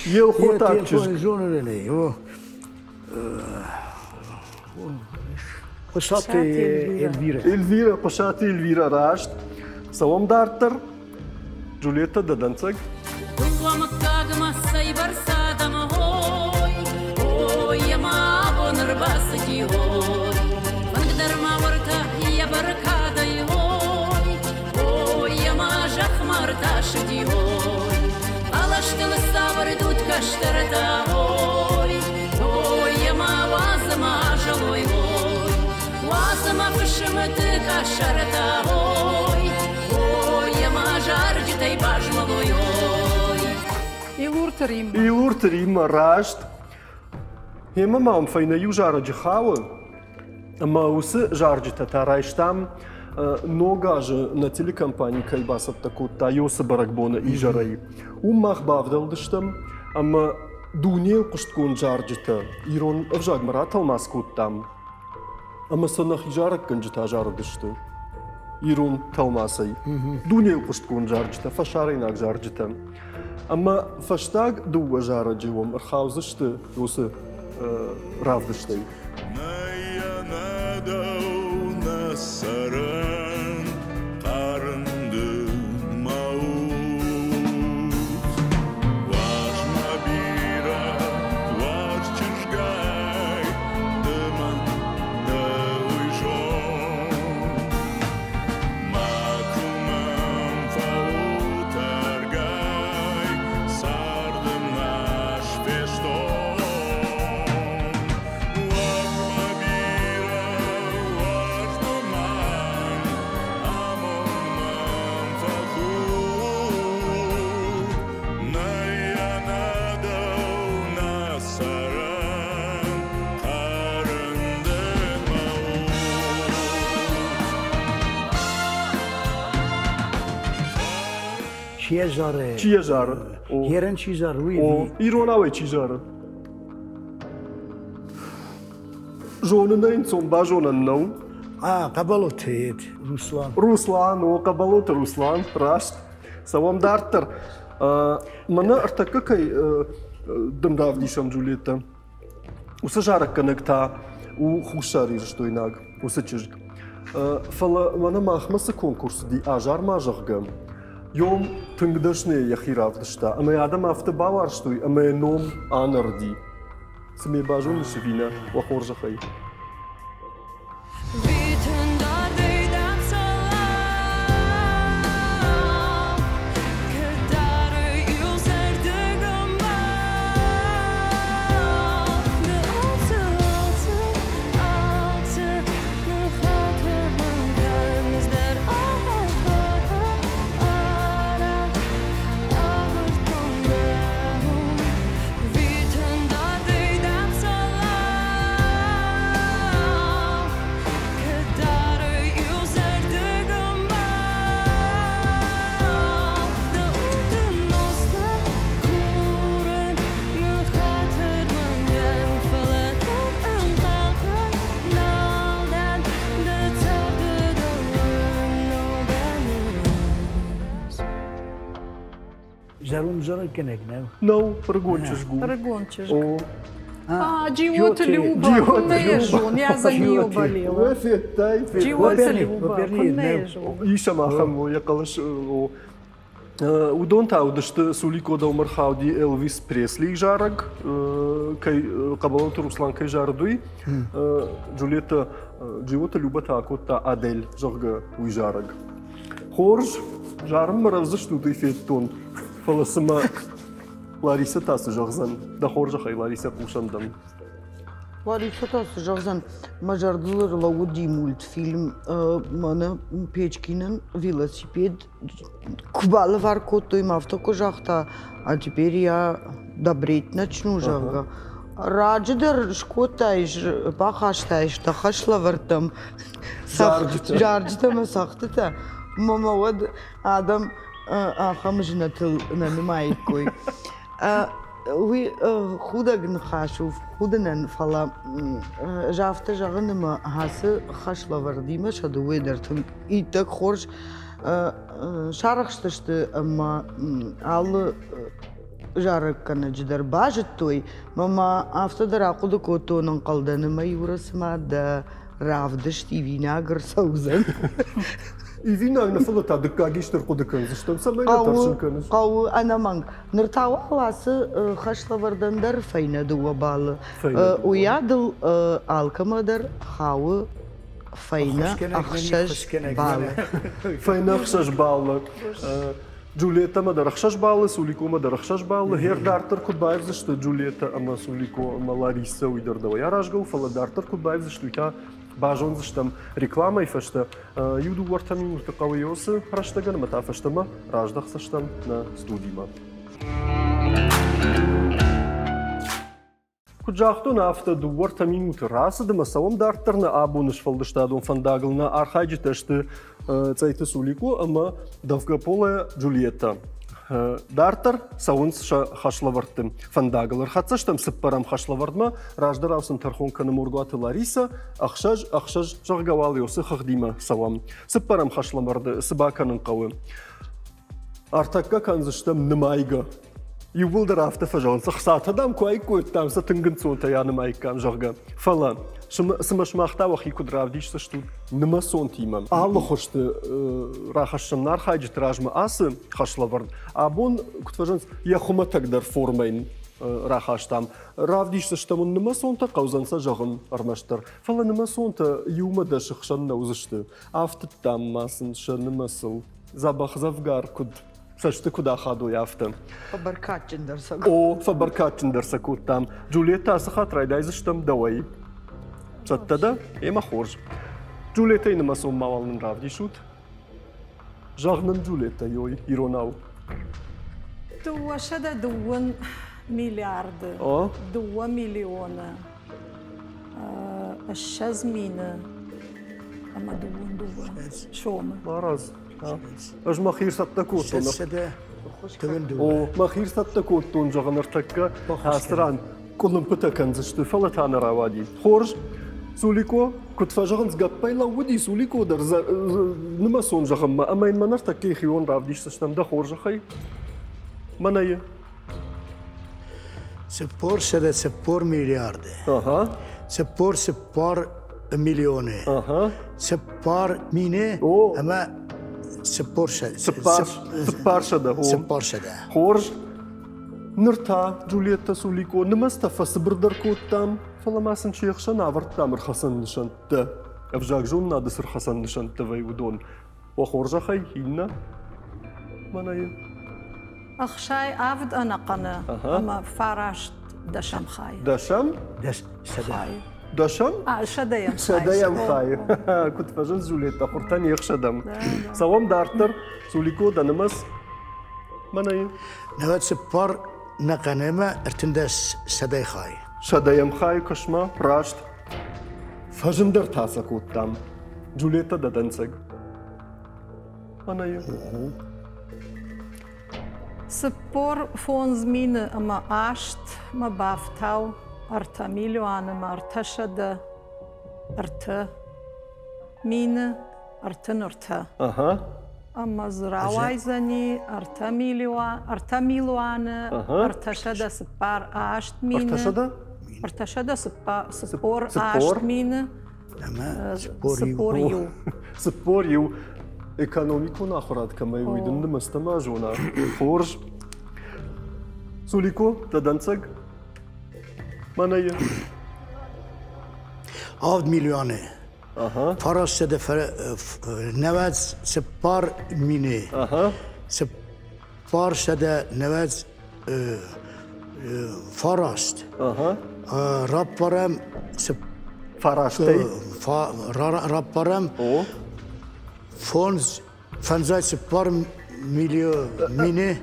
Елхотаг чызг. Хъуысаты Эльвирӕ. Эльвирӕ, Хъуысаты Эльвирӕ, раст. Цӕуӕм дарддӕр. Джульетта, дӕ дӕнцӕг. Дыууӕ мыггагмӕ цӕйбӕрц адӕм ой, ой, ӕмӕ абон ӕрбацыди ой. Фынг дӕр ма уӕртӕ йӕ бӕркадӕй ой, ой, ӕмӕ зӕхмӕ ӕртасыди ой. Бӕлӕстыл цавӕрдут кӕстӕртӕ ой, ой, ӕмӕ уадз ӕмӕ азӕлой ой. Уадз ӕмӕ фысымты къӕсӕртӕ ой, ой, ӕмӕ зарджытӕй базмӕлой ой. Илурты Риммӕ. Илурты Риммӕ, раст. Гъемӕ ма уым фӕйнӕ иу зарӕджы хауы, ӕмӕ уыцы зарджытӕ та райстам ног азы нӕ телекомпани кӕй бацӕттӕ кодта, уыцы бӕрӕгбоны изӕрӕй. Уым мах бавдӕлдыстӕм ӕмӕ дунейыл хъуыстгонд зарджытӕ ирон ӕвзагмӕ ратӕлмац кодтам ӕмӕ сӕ нӕхи зарӕггӕнджытӕ зарыдысты ирон тӕлмацӕй. Дунейыл хъуыстгонд зарджытӕ, фӕсарӕйнаг зарджытӕ. Ӕмӕ фӕстаг дыууӕ зарӕджы уым ӕрхаудзысты уыцы равдыстӕй. Нӕй ӕнӕ дӕу нӕ цӕрӕн, хъарын ды мӕ Чи йӕ зары? Чи йӕ зары? Ерын чи зары, уый? О, иронауӕй чи зары? Зонын ӕй ӕнцон базонӕн нӕу. А, Хъӕбӕлоты Руслан. Руслан, о, Хъӕбӕлоты Руслан, раст. Цӕуӕм дарддӕр. Мӕнӕ ӕртӕккӕ кӕй дын равдисӕм, Джульеттӕ, уыцы зарӕггӕнӕг та у хуссарирыстойнаг, уыцы чызг. Фӕлӕ мӕнӕ махмӕ цы конкурс уыди, азар-ма, зӕгъгӕ, Йом тынг дӕсныйӕ йӕхи равдыста, ӕмӕ адӕм афтӕ бауарзтой, ӕмӕ йӕ ном анӕрди. Цымӕ базоныс ӕви нӕ, уӕ хорзӕхӕй? Зӕронд зарӕггӕнӕг нӕу? Нӕу, ӕрыгон чызг у. Ӕрыгон чызг. А, Джиоты Люба, куыннӕ йӕ зон, я за нее болела. Федтай, Джиоты Люба, куыннӕ йӕ зон. Ис ӕм ахӕм йӕ хъӕлӕс. Уыдон та уыдысты Сулико дӕумӕ рхауди Элвис Преслийы зарӕг, кӕй Хъӕбӕлоты Руслан кӕй зарыд, уый. Джульетта Джиоты Люба та акодта Адель, зӕгъгӕ, уый зарӕг. Хорз, зарынмӕ рӕвдзыстут, уый федтон. Фӕлӕ цымӕ Ларисӕ та цы зӕгъдзӕн? Дӕ хорзӕхӕй, Ларисӕ, хъусӕм дӕм. Ларисӕ та цы зӕгъдзӕн? Мӕ зӕрдыл ӕрлӕууыди мультфильм мӕнӕ Печкинӕн велосипед куы балӕвар кодтой, мӕ афтӕ куы загъта, а теперь я добреть начну, зӕгъгӕ. Раджы дӕр скодтаис, бахастаис дӕ хӕслӕвӕрдтӕм зарджытӕ мӕ цӕгъдтытӕ, ӕмӕ мӕ уӕд адӕм ахӕм знӕтыл нӕ нымаиккой. Уый худӕг ныхас у, худынӕн, фӕлӕ ӕз афтӕ зӕгъын, ӕмӕ ацы хӕслӕвӕрдимӕ сӕ дыууӕ дӕр тынг иттӕг хорз сарӕхстысты ӕмӕ алы зарӕггӕнӕджы дӕр базыдтой. Мӕ ма афтӕ дӕр ахъуыды кодтон, ӕнхъӕлдӕн, ӕмӕ Юра цыма дӕ равдыст ивинаг ӕрцӕудзӕн. Ивинаг нӕ, фӕлӕ та дыккаг исты ӕрхъуыды кӕндзыстӕм, цӕмӕй нӕ тӕрсын кӕныс? Хъӕуы, ӕнӕмӕнг. Ныр та уал ацы хӕслӕвӕрдӕн дӕр фӕйнӕ дыууӕ баллы. Уыйадыл алкӕмӕ дӕр хауы фӕйнӕ ӕхсӕз баллы. Фӕйнӕ ӕхсӕз баллы. Джульеттӕмӕ дӕр ӕхсӕз баллы, Суликомӕ дӕр ӕхсӕз баллы. Гъер дарддӕр куыд баивдзысты Джульеттӕ ӕмӕ Сулико ӕмӕ Ларисӕ, уый дӕр дӕуӕй аразгӕ у, фӕлӕ дарддӕр куыд баивдзысты, уый та базондзыстӕм рекламӕйы фӕстӕ. Иу дыууӕ-ӕртӕ минуты хъӕуы уыцы рӕстӕгӕн ӕмӕ та фӕстӕмӕ раздӕхдзыстӕм нӕ студимӕ. Куыд загътон, афтӕ дыууӕ-ӕртӕ минуты рацыд ӕмӕ цӕуӕм дарддӕр нӕ абоны сфӕлдыстадон фӕндагыл. Нӕ архайджытӕ сты Цъӕйты Суликъо ӕмӕ Довгополая Джульетта. Дарддӕр цӕуынц сӕ хӕслӕвӕрдты фӕндагыл. Ӕрхӕццӕ стӕм цыппӕрӕм хӕслӕвӕрдмӕ. Раздӕрау сын тӕрхон кӕны Моргуаты Ларисӕ. Ӕхсӕз, ӕхсӕз, зӕгъгӕ уал Иосы хыгъдимӕ цӕуӕм. Цыппӕрӕм хӕслӕвӕрды цы бакӕнын хъӕуы? Ӕртӕккӕ кӕндзыстӕм нымайгӕ. Иууылдӕр афтӕ фӕзӕгъынц, ӕхцатӕ дам куы аиккодтам, сӕ тынг ӕнцонтӕй анымаиккам, зӕгъгӕ. Фӕлӕ цымӕ сымах та уӕхи куыд равдисдзыстут нымӕцонтимӕ? Алы хуызты рахӕссӕм нӕ архайджыты размӕ ацы хӕслӕвӕрд. Абон, куыд фӕзӕгъынц, йӕ хуымӕтӕгдӕр формӕйы рахастам. Равдисдзыстӕм уын нымӕцонтӕ, хъӕудзӕн сӕ зӕгъын ӕрмӕстдӕр. Фӕлӕ нымӕцонтӕ иумӕ дӕсы хсӕн нӕ уыдзысты. Афтыдтам ма сын сӕ нымӕцыл дзӕбӕх дзӕвгар куыд цӕсты куыд ахадой, афтӕ. Фӕбӕркадджындӕр сӕ О, фӕбӕркадджындӕр сӕ кодтам. Джульетта, ацы хатт райдайдзыстӕм дӕуӕй. Цӕттӕ дӕ? Ӕмӕ хорз. Джульеттӕйы нымӕцон мауал нын равдисут. Зӕгъ нын Джульеттӕ йой иронау. 202 миллиарды, 2 миллионы, 20 мины ӕмӕ дыууын дыууӕ сомы. Марадз. Ӕз мӕхи ӕрцӕттӕ кодтон. О, мӕхи ӕрцӕттӕ кодтон, зӕгъы, ныртӕккӕ ацы ран къуылымпытӕ кӕндзысты, фӕлӕ та нӕ рауади. Хорз, Суликъо, куыд фӕзӕгъынц, гӕппӕй лӕууыди Суликъо дӕр нымӕцон зӕгъынмӕ, ӕмӕ йын мӕ ныртӕккӕ йӕхион равдисдзыстӕм дӕ хорзӕхӕй. Мӕнӕ и. 440 миллиарды. 44 миллионы. 4000 ӕмӕ 400. 400. 400. Хорз. Ныр та, Джульетта Суликъо, нымӕцтӕ фӕцыбырдӕр кодтам, фӕлӕ ма сын се хсӕн ӕвӕрдтам ӕрхӕцӕн нысӕнттӕ. Ӕвзагзонынады цы рхӕцӕн нысӕнттӕ вӕййы, уыдон. Уӕ хорзӕхӕй, иннӕ мӕнӕ 67 ӕнӕхъӕны ӕмӕ 9 дӕсӕм хайы. Дӕсӕм? Сӕдӕйы. Дӕсӕм? Сӕдӕйӕм хайы. Сӕдӕйӕм хайы. Куыд фӕзынд Джульетта, хуртӕ не хсӕдӕм. Цӕуӕм дарддӕр. Сулико, дӕ нымӕц мӕнӕ 94 нӕхъӕнемӕ 13 сӕдӕй хай. Сӕдӕйӕм хайы куысмӕ, раст. Фӕзындӕр та сӕ кодтам. Джульетта дӕ дӕнцӕг. Мӕнӕ 45 мины ӕмӕ аст мӕ бафтау 3 миллиуаны мӕ 303 мины 33. Ӕмӕ дзы рауайдзӕни 3 милуаны 348 мины. Ӕртӕсӕдӕ? 348 мины. Ӕмӕ 41. 41. Экономикон ахуырад кӕмӕй уый дын нымӕцтӕ ма зона. Хорз. Сулико, дӕ дӕнцӕг? Мӕнӕ 7 миллионы. 900 94 мины. 400 9. Раппарӕм Фарастӕй? Раппарӕм фондз фӕндзай цыппар мины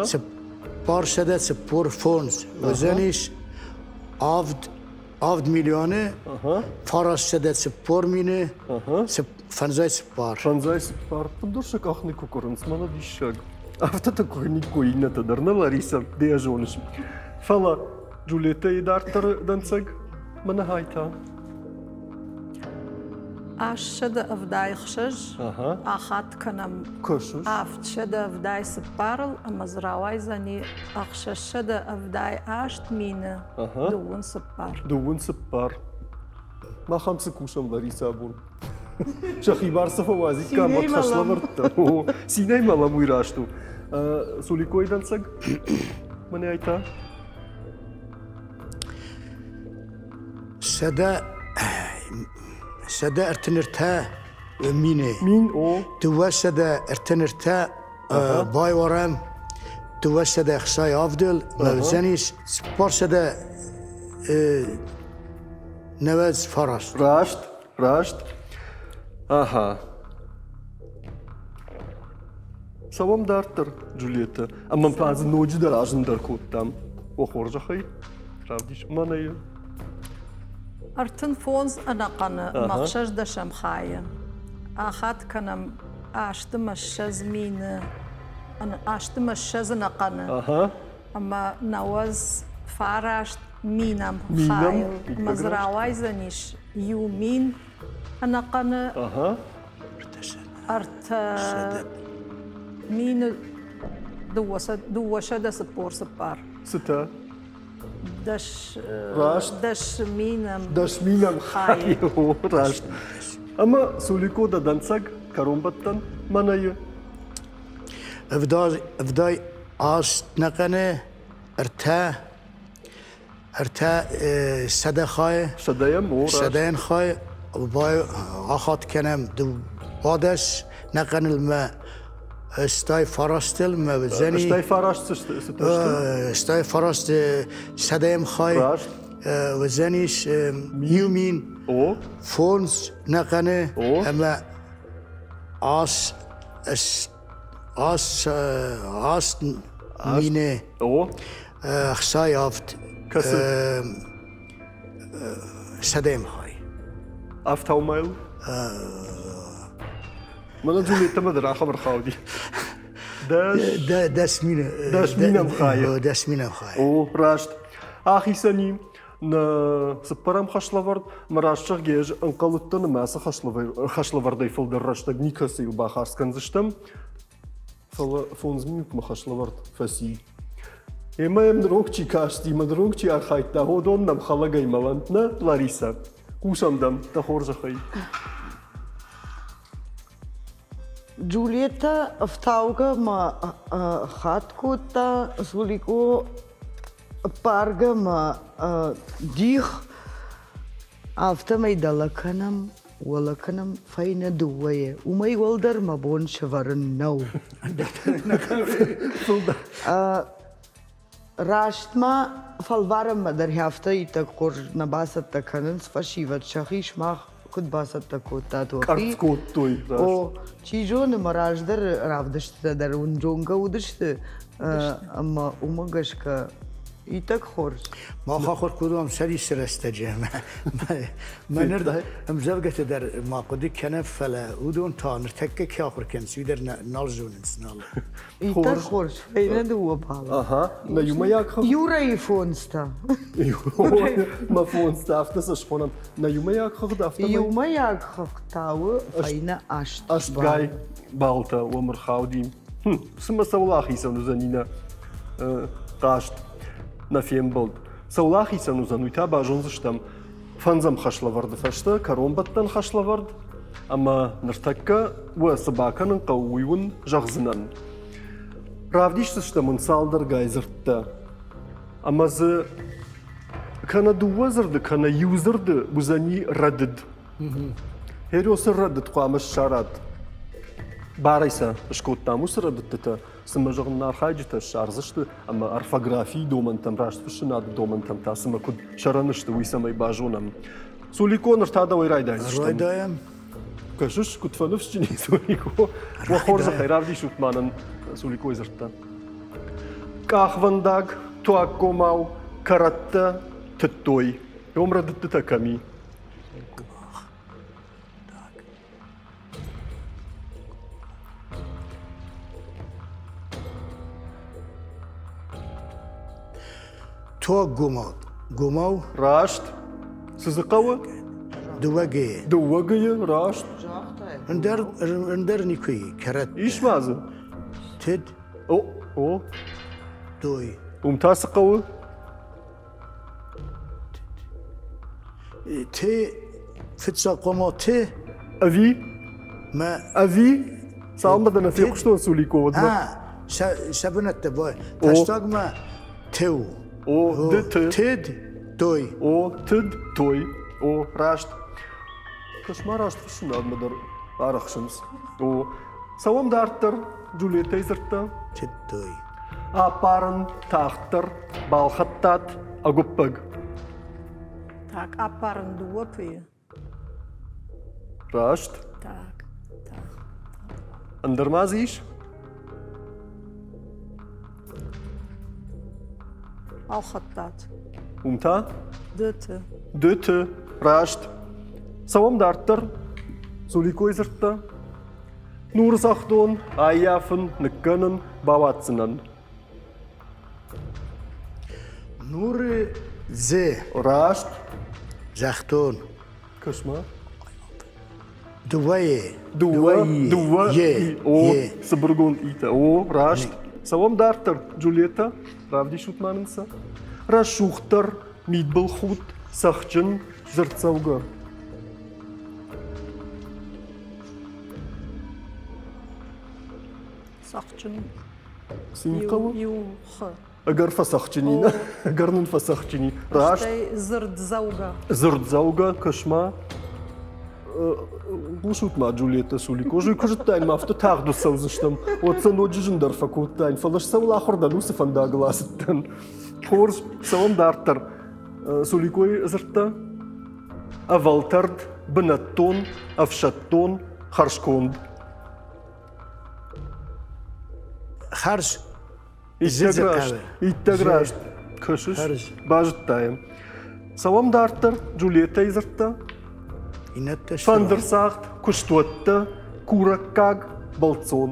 445. Уыдзӕнис 7 миллионы 940 мины 54. 54. Дурсы къах никуы курынц, мӕнӕ диссаг. Афтӕ куы никуы иннӕтӕ дӕр, нӕ Лариса, ды йӕ зоныс. Фӕлӕ Джульеттӕйы дарддӕры дӕнцӕг мӕнӕ хай та. 876 ахатт кӕнӕм 774-ыл ӕмӕ дзы рауайдзӕни 678 мины 24. 24. Мах ам цы кусӕм, Лариса, абон? Сӕхи бар цы фӕуадзиккам, уӕд хӕслӕвӕрдтӕ. Цинӕй мӕлӕм, уый раст у. Суликойы дӕнцӕг мӕнӕй та? 133 мины. Мин, о. 233 байварӕм, 267-ыл мӕвдзӕнис 499. Раст, раст. Ага. Цӕуӕм дарддӕр, Джульетта. Ӕмӕ ма дзы ноджыдӕр азындӕр кодтам. О хорзӕхӕй, равдис мӕнӕ. 35 ӕнӕхъӕны ӕмӕ 60 хайы. Ахатт кӕнӕм 28 мины, 28 ӕнӕхъӕны ӕмӕ 99 минӕм хайыл. Ӕмӕ дзы рауайдзӕнис 1000 ӕнӕхъӕны 3244. Цытӕ? Дӕс, Раст. 10 000-ӕм 10 000-ӕм хайы. Раст. Ӕмӕ Сулико дӕ дӕнцӕг кӕронбӕттӕн мӕнӕ и. 78 нӕхъӕны 300 хайы. Сӕдӕйӕм, о, раст. Сӕдӕйӕн хай ахат кӕнӕм 12 нӕхъӕныл мӕ 89-ыл мӕ уыдзӕни. 89 цы сты? 89 сӕдӕйӕм хай. Раст. Уыдзӕнис 1000 О. 5 нӕхъӕны ӕмӕ ас ас ас мины О. 67 Кӕцы? Сӕдӕйӕм хай. Ӕфтаумӕл? Мӕнӕ Джульеттӕмӕ дӕр ахӕм ӕрхауди. Дӕс мины. 10 000 хайы. 10 000 хайы. О, раст. Ахицӕни нӕ цыппӕрӕм хӕслӕвӕрд. Мӕ раст зӕгъгӕ, ӕз ӕнхъӕл уыдтӕн ӕмӕ ацы хӕслӕвӕрдӕй фылдӕр рӕстӕг никӕцыйыл бахардз кӕндзыстӕм. Фӕлӕ 5 минутмӕ хӕслӕвӕрд фӕци. Ӕмӕ йӕм ныронг чи касти, мӕ ныронг чи архайдта, уыдон нӕм хӕлӕгӕй мӕлӕнт, нӕ, Ларисӕ? Хъусӕм дӕм, дӕ хорзӕхӕй. Джульеттӕ ӕфтаугӕ ма хатт кодта, Суликъо ӕппаргӕ ма дих, афтӕмӕй дӕлӕ кӕнӕм, уӕлӕ кӕнӕм фӕйнӕ дыууӕйы. Уымӕй уӕлдӕр мӕ бон сӕвӕрын нӕу. Раст ма фӕлварӕнмӕ дӕр афтӕ иттӕг хорз нӕ бацӕттӕ кӕнынц фӕсивӕд сӕхи сымах куыд бацӕттӕ кодтат уӕхи. Къӕрцц кодтой. О, чи зоны, мӕ раздӕры равдыстытӕ дӕр уын зонгӕ уыдысты ӕмӕ уымӕ гӕсгӕ иттӕг хорз. Мах ахуыр кодтам сӕрисы рӕстӕджы ӕмӕ мӕ ныр ӕмдзӕвгӕтӕ дӕр ма хъуыды кӕнӕм, фӕлӕ уыдон та ныртӕккӕ кӕй ахуыр кӕнынц, уый дӕр нал зонынц, нал. Иттӕг хорз, фӕйнӕ дыууӕ баллы. Ага, нӕ иумӕйаг хыгъд. Юрӕйы фондзтӕ. Мӕ фондзтӕ, афтӕ сӕ схонӕм. Нӕ иумӕйаг хыгъд афтӕмӕй. Иумӕйаг хыгъд та у фӕйнӕ аст. Ӕстгай баллтӕ уӕм ӕрхауди. Цымӕ цӕуыл ахицӕн уыдзӕни нӕ хъазт, нӕ фембӕлд? Цӕуыл ахицӕн уыдзӕн, уый та базондзыстӕм фӕндзӕм хӕслӕвӕрды фӕстӕ, кӕронбӕттӕн хӕслӕвӕрд, ӕмӕ ныртӕккӕ уӕ цы бакӕнын хъӕуы, уый уын зӕгъдзынӕн. Равдисдзыстӕм уын цалдӕргай дзырдтӕ, ӕмӕ дзы кӕнӕ дыууӕ дзырды, кӕнӕ иу дзырды уыдзӕни рӕдыд. Хериосы рӕдыд хъуамӕ ссарат. Барӕй сӕ скодтам уыцы рӕдыдтытӕ, цымӕ зӕгъын архайджытӕ ссардзысты ӕмӕ орфографийы домӕнтӕм, растфыссынады домӕнтӕм та цымӕ куыд сӕрӕн сты, уый цӕмӕй базонӕм. Сулико, ныр та дӕуӕй райдайдзыстӕм. Райдайӕм. Кӕсыс, куыд фӕныфсджын и Сулико. Уӕ хорзӕхӕй равдисут ма нын Суликойы дзырдтӕ. Къахвӕндаг, туаггомау, кӕрӕттӕ тыдтой. Уым рӕдыдтытӕ кӕм и? Туаггомау. Гомау. Раст. Цы дзы хъӕуы? Дыууӕ гейы. Дыууӕ гейы, раст. Ӕндӕр, ӕндӕр никуы и, кӕрӕтты. Ис ма дзы? Тыд. О, о. Той. Уым та цы хъӕуы? Те фыццаг хъуамӕ те. Ӕви? Мӕ. Ӕви? Цалынмӕ дӕ нӕ фехъуыстон Сулико, уӕдмӕ. Сӕ бынӕттӕ бай. Фӕстагмӕ теу. О, ды ты. Тыд, той. О, тыд, той. О, раст. Кӕс-ма раст фыссынадмӕ дӕр арӕхсынц. О, цӕуӕм дарддӕр, Джульеттӕй дзырдта. Тыдтой. Аппарын тагъддӕр балхӕдтат ӕгуыппӕг. Так, аппарын дыууӕ пыйы. Раст. Так, так. Ӕндӕр ма дзы ис? Балхӕдтат. Уым та? Дыты. Дыты. Раст. Цӕуӕм дарддӕр. Суликойы дзырдта. Нурдзӕхдон, аййафын, ныккӕнын, бауадздзынӕн. Нуры дзе. Раст. Загътон. Кӕс-ма. Дыууӕйы. Дыууӕ, дыууӕ, о, цыбыргонд итӕ. О, раст. Цӕуӕм дарддӕр, Джульетта, равдисут ма нын сӕ. Рӕсугъддӕр, мидбылхудт, цӕхджын, дзырддзӕугӕ. Цӕхджын. Цин хъӕуы? Иу хы. Ӕгӕр фӕцӕхджыни, нӕ? Ӕгӕр нын фӕцӕхджыни. Раст. Стӕй дзырддзӕугӕ. Дзырддзӕугӕ, кӕс-ма. Хъусут ма, Джульетта Сулико, ӕз куы зыдтаин, ма афтӕ тагъд цӕудзыстӕм, уӕд сӕ ноджы зындӕр фӕкодтаин, фӕлӕ цӕуыл ахуыр дӕн, уыцы фӕндагыл ацыдтӕн. Хорз, цӕуӕм дарддӕр. Суликойы дзырдта ӕвӕлтӕрд, бынӕттон, ӕфсӕддон, хӕрзконд. Хӕрз Иттӕг раст, иттӕг раст. Кӕсыс, базыдта йӕм. Цӕуӕм дарддӕр, Джульеттӕйы дзырдта. Иннӕтӕ Фӕндырцагъд, куыстуӕттӕ, Курӕггаг бӕлццон.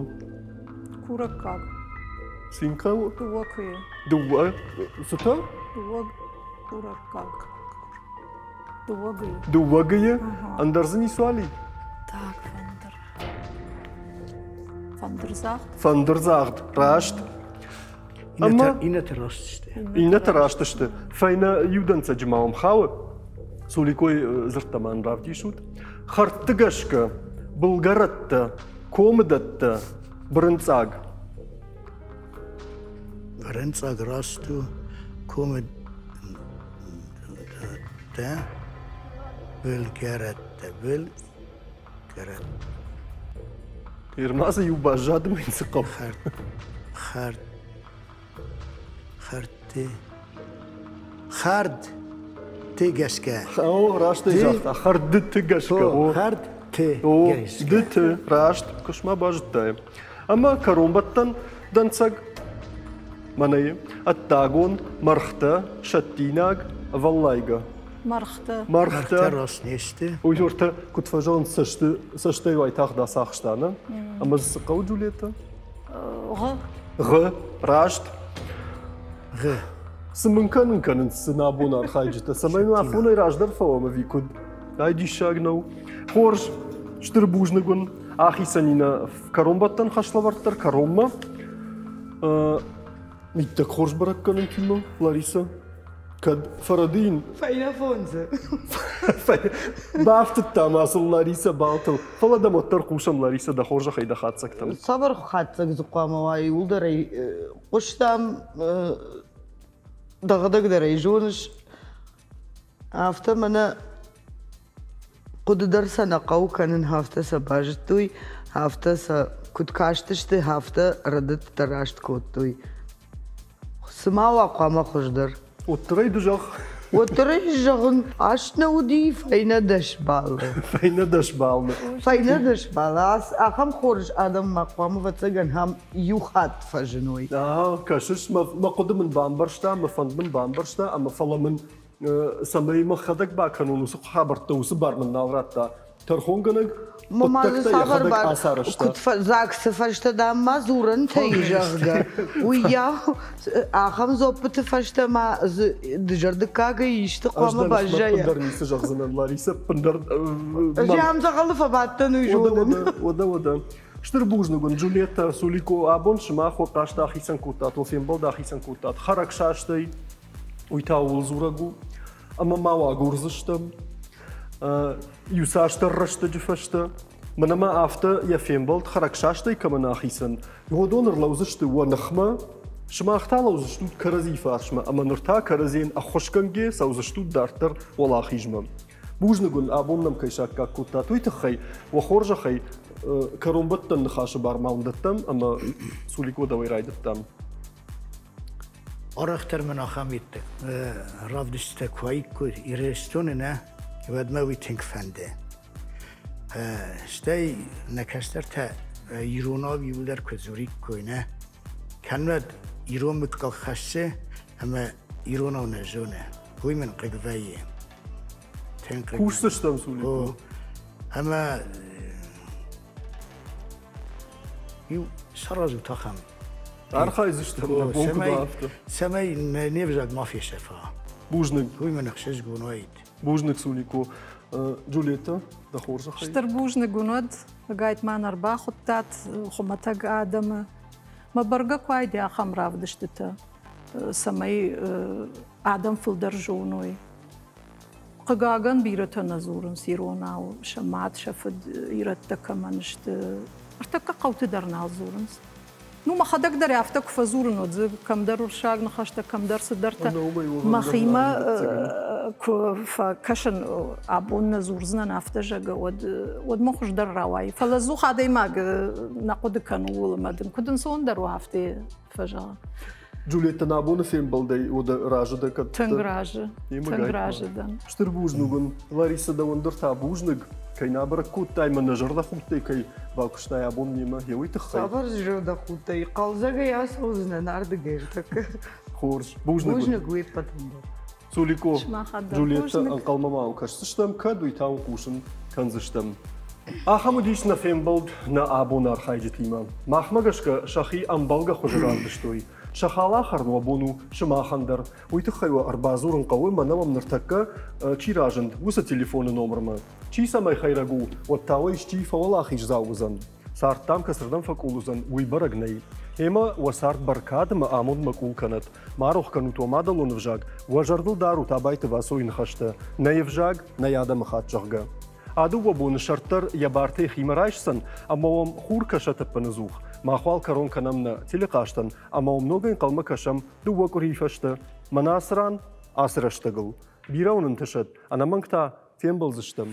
Курӕггаг. Цин хъӕуы? Дыууӕ куыйы. Дыууӕ? Цытӕ? Дыууӕ курӕггаг. Дыууӕ гыйы. Дыууӕ гыйы? Ӕндӕр дзы ницуал и? Так, фӕндыр. Фӕндырдзагъд. Фӕндырдзагъд, раст. Ӕмӕ иннӕтӕ раст сты. Иннӕтӕ раст сты. Фӕйнӕ иу дӕнцӕджы ма уӕм хауы. Суликой дзырдтӕ ма равдисут. Хӕрдты гӕсгӕ, былгӕрӕттӕ, комыдӕттӕ, бырынцъаг. Бырынцъаг раст у, комы дӕттӕ, былгӕрӕттӕ, былгӕрӕттӕ. Ирма дзы иу баззад ӕмӕ йын цы хъӕуы? Хӕрд, хӕрдты, хӕрд ты гӕсгӕ. О, раст ӕй загъта. Хӕрдты гӕсгӕ. Хӕрд ты гӕсгӕ. Ды ты, раст, куыс ма базыдтай. Ӕмӕ кӕронбӕттӕн дӕнцӕг мӕнӕ ӕддагон мӕргътӕ, сӕттинаг, ӕвӕллайгӕ. Мӕргътӕ. Мӕргътӕ. Раст не сты. Уый ортӕ, куыд фӕзӕгъынц, цӕсты, цӕстӕй уайтагъд ацахста, нӕ? Ӕмӕ дзы цы хъӕуы, Джульетта? Гъы. Гъы, раст. Гъы. Цы мын кӕнын кӕнынц цы нӕ абон архайджытӕ, цӕмӕй нын афонӕй раздӕр фӕуӕм ӕви куыд? Ай диссаг нӕу. Хорз, стыр бузныг уын. Ахицӕн и нӕ кӕронбӕттӕн хӕслӕвӕрд дӕр кӕронмӕ. Иттӕг хорз бӕрӕггӕнӕнтимӕ, Лариса. Кӕд фӕрӕдийын. Фӕйнӕ фондзы. Бафтыдта ма сыл Лариса балтыл. Фӕлӕ дӕм уӕддӕр хъусӕм, Лариса, дӕ хорзӕхӕй дӕ хатдзӕгтӕм. Цавӕр хатдзӕг дзы хъуамӕ уа, иууылдӕр ӕй хъуыстам, дӕхӕдӕг дӕр ӕй зоныс. Афтӕ мӕнӕ хъуыды дӕр сӕ нӕ хъӕуы кӕнын, афтӕ сӕ базыдтой, афтӕ сӕ куыд кастысты, афтӕ рӕдыдтӕ раст кодтой. Цы ма уа хъуамӕ хуыздӕр? Уӕддӕр ӕй ды зӕгъ. Уӕддӕр ӕй зӕгъын, аст нӕ уыди фӕйнӕ 10 баллы. Фӕйнӕ 10 баллы. Фӕйнӕ 10 баллы. Ахӕм хорз адӕм ма хъуамӕ, ӕвӕццӕгӕн, ам иу хатт фӕзыной. Кӕсыс, мӕ хъуыды мын бамбӕрста, мӕ фӕнд мын бамбӕрста, ӕмӕ фӕлӕ мын цӕмӕй мӕхӕдӕг бакӕнон уыцы хабӕрттӕ, уыцы бар мын нал радта. Тӕрхонгӕнӕг хъуыддӕгтӕ йӕхӕдӕг ацарӕзта. Куыд ЗАГС-ы фӕстӕ, дам, ма дзурӕнтӕ и, зӕгъгӕ, уыйау ахӕм дзуӕппыты фӕстӕ ма дзы дызӕрдыггагӕй исты хъуамӕ баззайа. Ӕз дӕр ницы зӕгъдзынӕн, Ларисӕ, ӕппындӕр. Ӕз ам дзӕгъӕлы фӕбадтӕн, уый зонын. Уӕдӕ, уӕдӕ. Стыр бузныг уын, Джульетта Сулико, абон сымах уӕ хъазт ахицӕн кодтат, уӕ фембӕлд ахицӕн кодтат хӕрӕгсастӕй. Уый та ууыл дзурӕг у, ӕмӕ ма уӕ агурдзыстӕм. Иуцасдӕр рӕстӕджы фӕстӕ, мӕнӕ ма афтӕ йӕ фембӕлд хӕрӕгсастӕй кӕмӕн ахицӕн, уыдон ӕрлӕудзысты уӕ ныхмӕ, сымах та лӕудзыстут кӕрӕдзи фарсмӕ ӕмӕ ныр та кӕрӕдзийӕн ӕххуысгӕнгӕ цӕудзыстут дарддӕр уӕлахизмӕ. Бузныг уын, абон нӕм кӕй саккаг кодтат, уый тыххӕй. Уӕ хорзӕхӕй, кӕронбӕттӕн ныхасы бар ма уын дӕттӕм ӕмӕ Суликъо дӕуӕй райдыдтам. Арӕхдӕр мын ахӕм равдыстытӕ куы уаиккой Ирыстоны, нӕ, уӕд мӕ уый тынг фӕнды. Стӕй нӕ кӕстӕртӕ иронау иуылдӕр куы дзуриккой, нӕ, кӕннод ирон мыггаг хӕссы ӕмӕ иронау нӕ зоны, уый мын хъыг вӕййы. Тынг хъыг. Кусдзыстӕм, Суликъо. Ӕмӕ иу саразут ахӕм. Архайдзыстӕм, нӕ бон куыд афтӕ. Цӕмӕй не взаг ма фесӕфа. Бузныг. Уый мын ӕхсызгон уаид. Бузныг, Сулико. Джульетта, дӕ хорзӕхӕй. Стыр бузныг уын уӕд, ӕгайтма нӕ ӕрбахуыдтат хуымӕтӕг адӕмы. Мӕ бӕргӕ куы уайд ахӕм равдыстытӕ, цӕмӕй адӕм фылдӕр зоной. Хъыгагӕн, бирӕтӕ нӕ дзурынц иронау, сӕ мад, сӕ фыд ирӕттӕ кӕмӕн сты. Ӕртӕккӕ хъӕуты дӕр нал дзурынц. Ну, мӕхӕдӕг дӕр афтӕ куы фӕдзурын, уӕд дзы кӕмдӕр уырыссаг ныхӕстӕ, кӕмдӕр цыдӕртӕ. Мӕхимӕ куы фӕкӕсын, абон нӕ дзурдзынӕн афтӕ, зӕгъгӕ, уӕд, уӕд мӕ хуыздӕр рауайы. Фӕлӕ ӕдзух адӕймаг нӕ хъуыды кӕны ууыл ӕмӕ дын куыд ӕнцондӕр у, афтӕ фӕзӕгъы. Джульетта, нӕ абоны фембӕлдӕй уӕдӕ разы дӕ кӕд? Тынг разы. Тынг разы дӕн. Стыр бузныг уын, Лариса, дӕуӕн дӕр та бузныг, кӕй нӕ бӕрӕг кодтай мӕ нӕ зӕрдӕхудтӕй кӕй бакуыстай абон мемӕ, йе уый тыххӕй. Цавӕр зӕрдӕхудтӕй? Хъӕлдзӕгӕй ацӕудзынӕн ардыгӕй ӕртӕккӕ. Хорз. Бузныг. Бузныг уе ппӕтӕн дӕр. Суликъо, Джульетта, ӕнхъӕлмӕ ма кӕсдзыстӕм, кӕд уый та уын хъусын кӕндзыстӕм. Ахӕм уыдис нӕ фембӕлд нӕ абоны архайджытимӕ. Махмӕ гӕсгӕ сӕхи ӕмбӕлгӕ хуызы равдыстой. Сӕ халахӕрн уӕ бон у сымахӕн дӕр. Уый тыххӕй уӕ ӕрбадзурын хъӕуы, мӕнӕ уӕм ныртӕккӕ чи разынд, уыцы телефоны номырмӕ. Чи цӕмӕй хӕйрӕг у, уӕд та уӕ исчи фӕуӕлахиздзау уыдзӕн. Цард дам кӕцырдӕм фӕкъул уыдзӕн, уый бӕрӕг нӕй. Ӕмӕ уӕ цард бӕркад ӕмӕ амондмӕ къул кӕнӕт. Ма рох кӕнут уӕ мадӕлон ӕвзаг, уӕ зӕрдыл дарут Абайты Васойы ныхӕстӕ, нӕ ӕвзаг, нӕ адӕмыхатт, зӕгъгӕ. А дыууӕ боны сӕрд дӕр йӕ бартӕ химӕ райсдзӕн ӕмӕ уӕм хур кӕсӕт ӕппынӕдзух. Мах уал кӕрон кӕнӕм нӕ телехъазтӕн ӕмӕ уӕм ногӕй ӕнхъӕлмӕ кӕсӕм дыууӕ къуырийы фӕстӕ. Мӕнӕ ацы ран, ацы рӕстӕгыл. Бирӕ уын ӕнтысӕд, ӕнӕмӕнг та фембӕлдзыстӕм.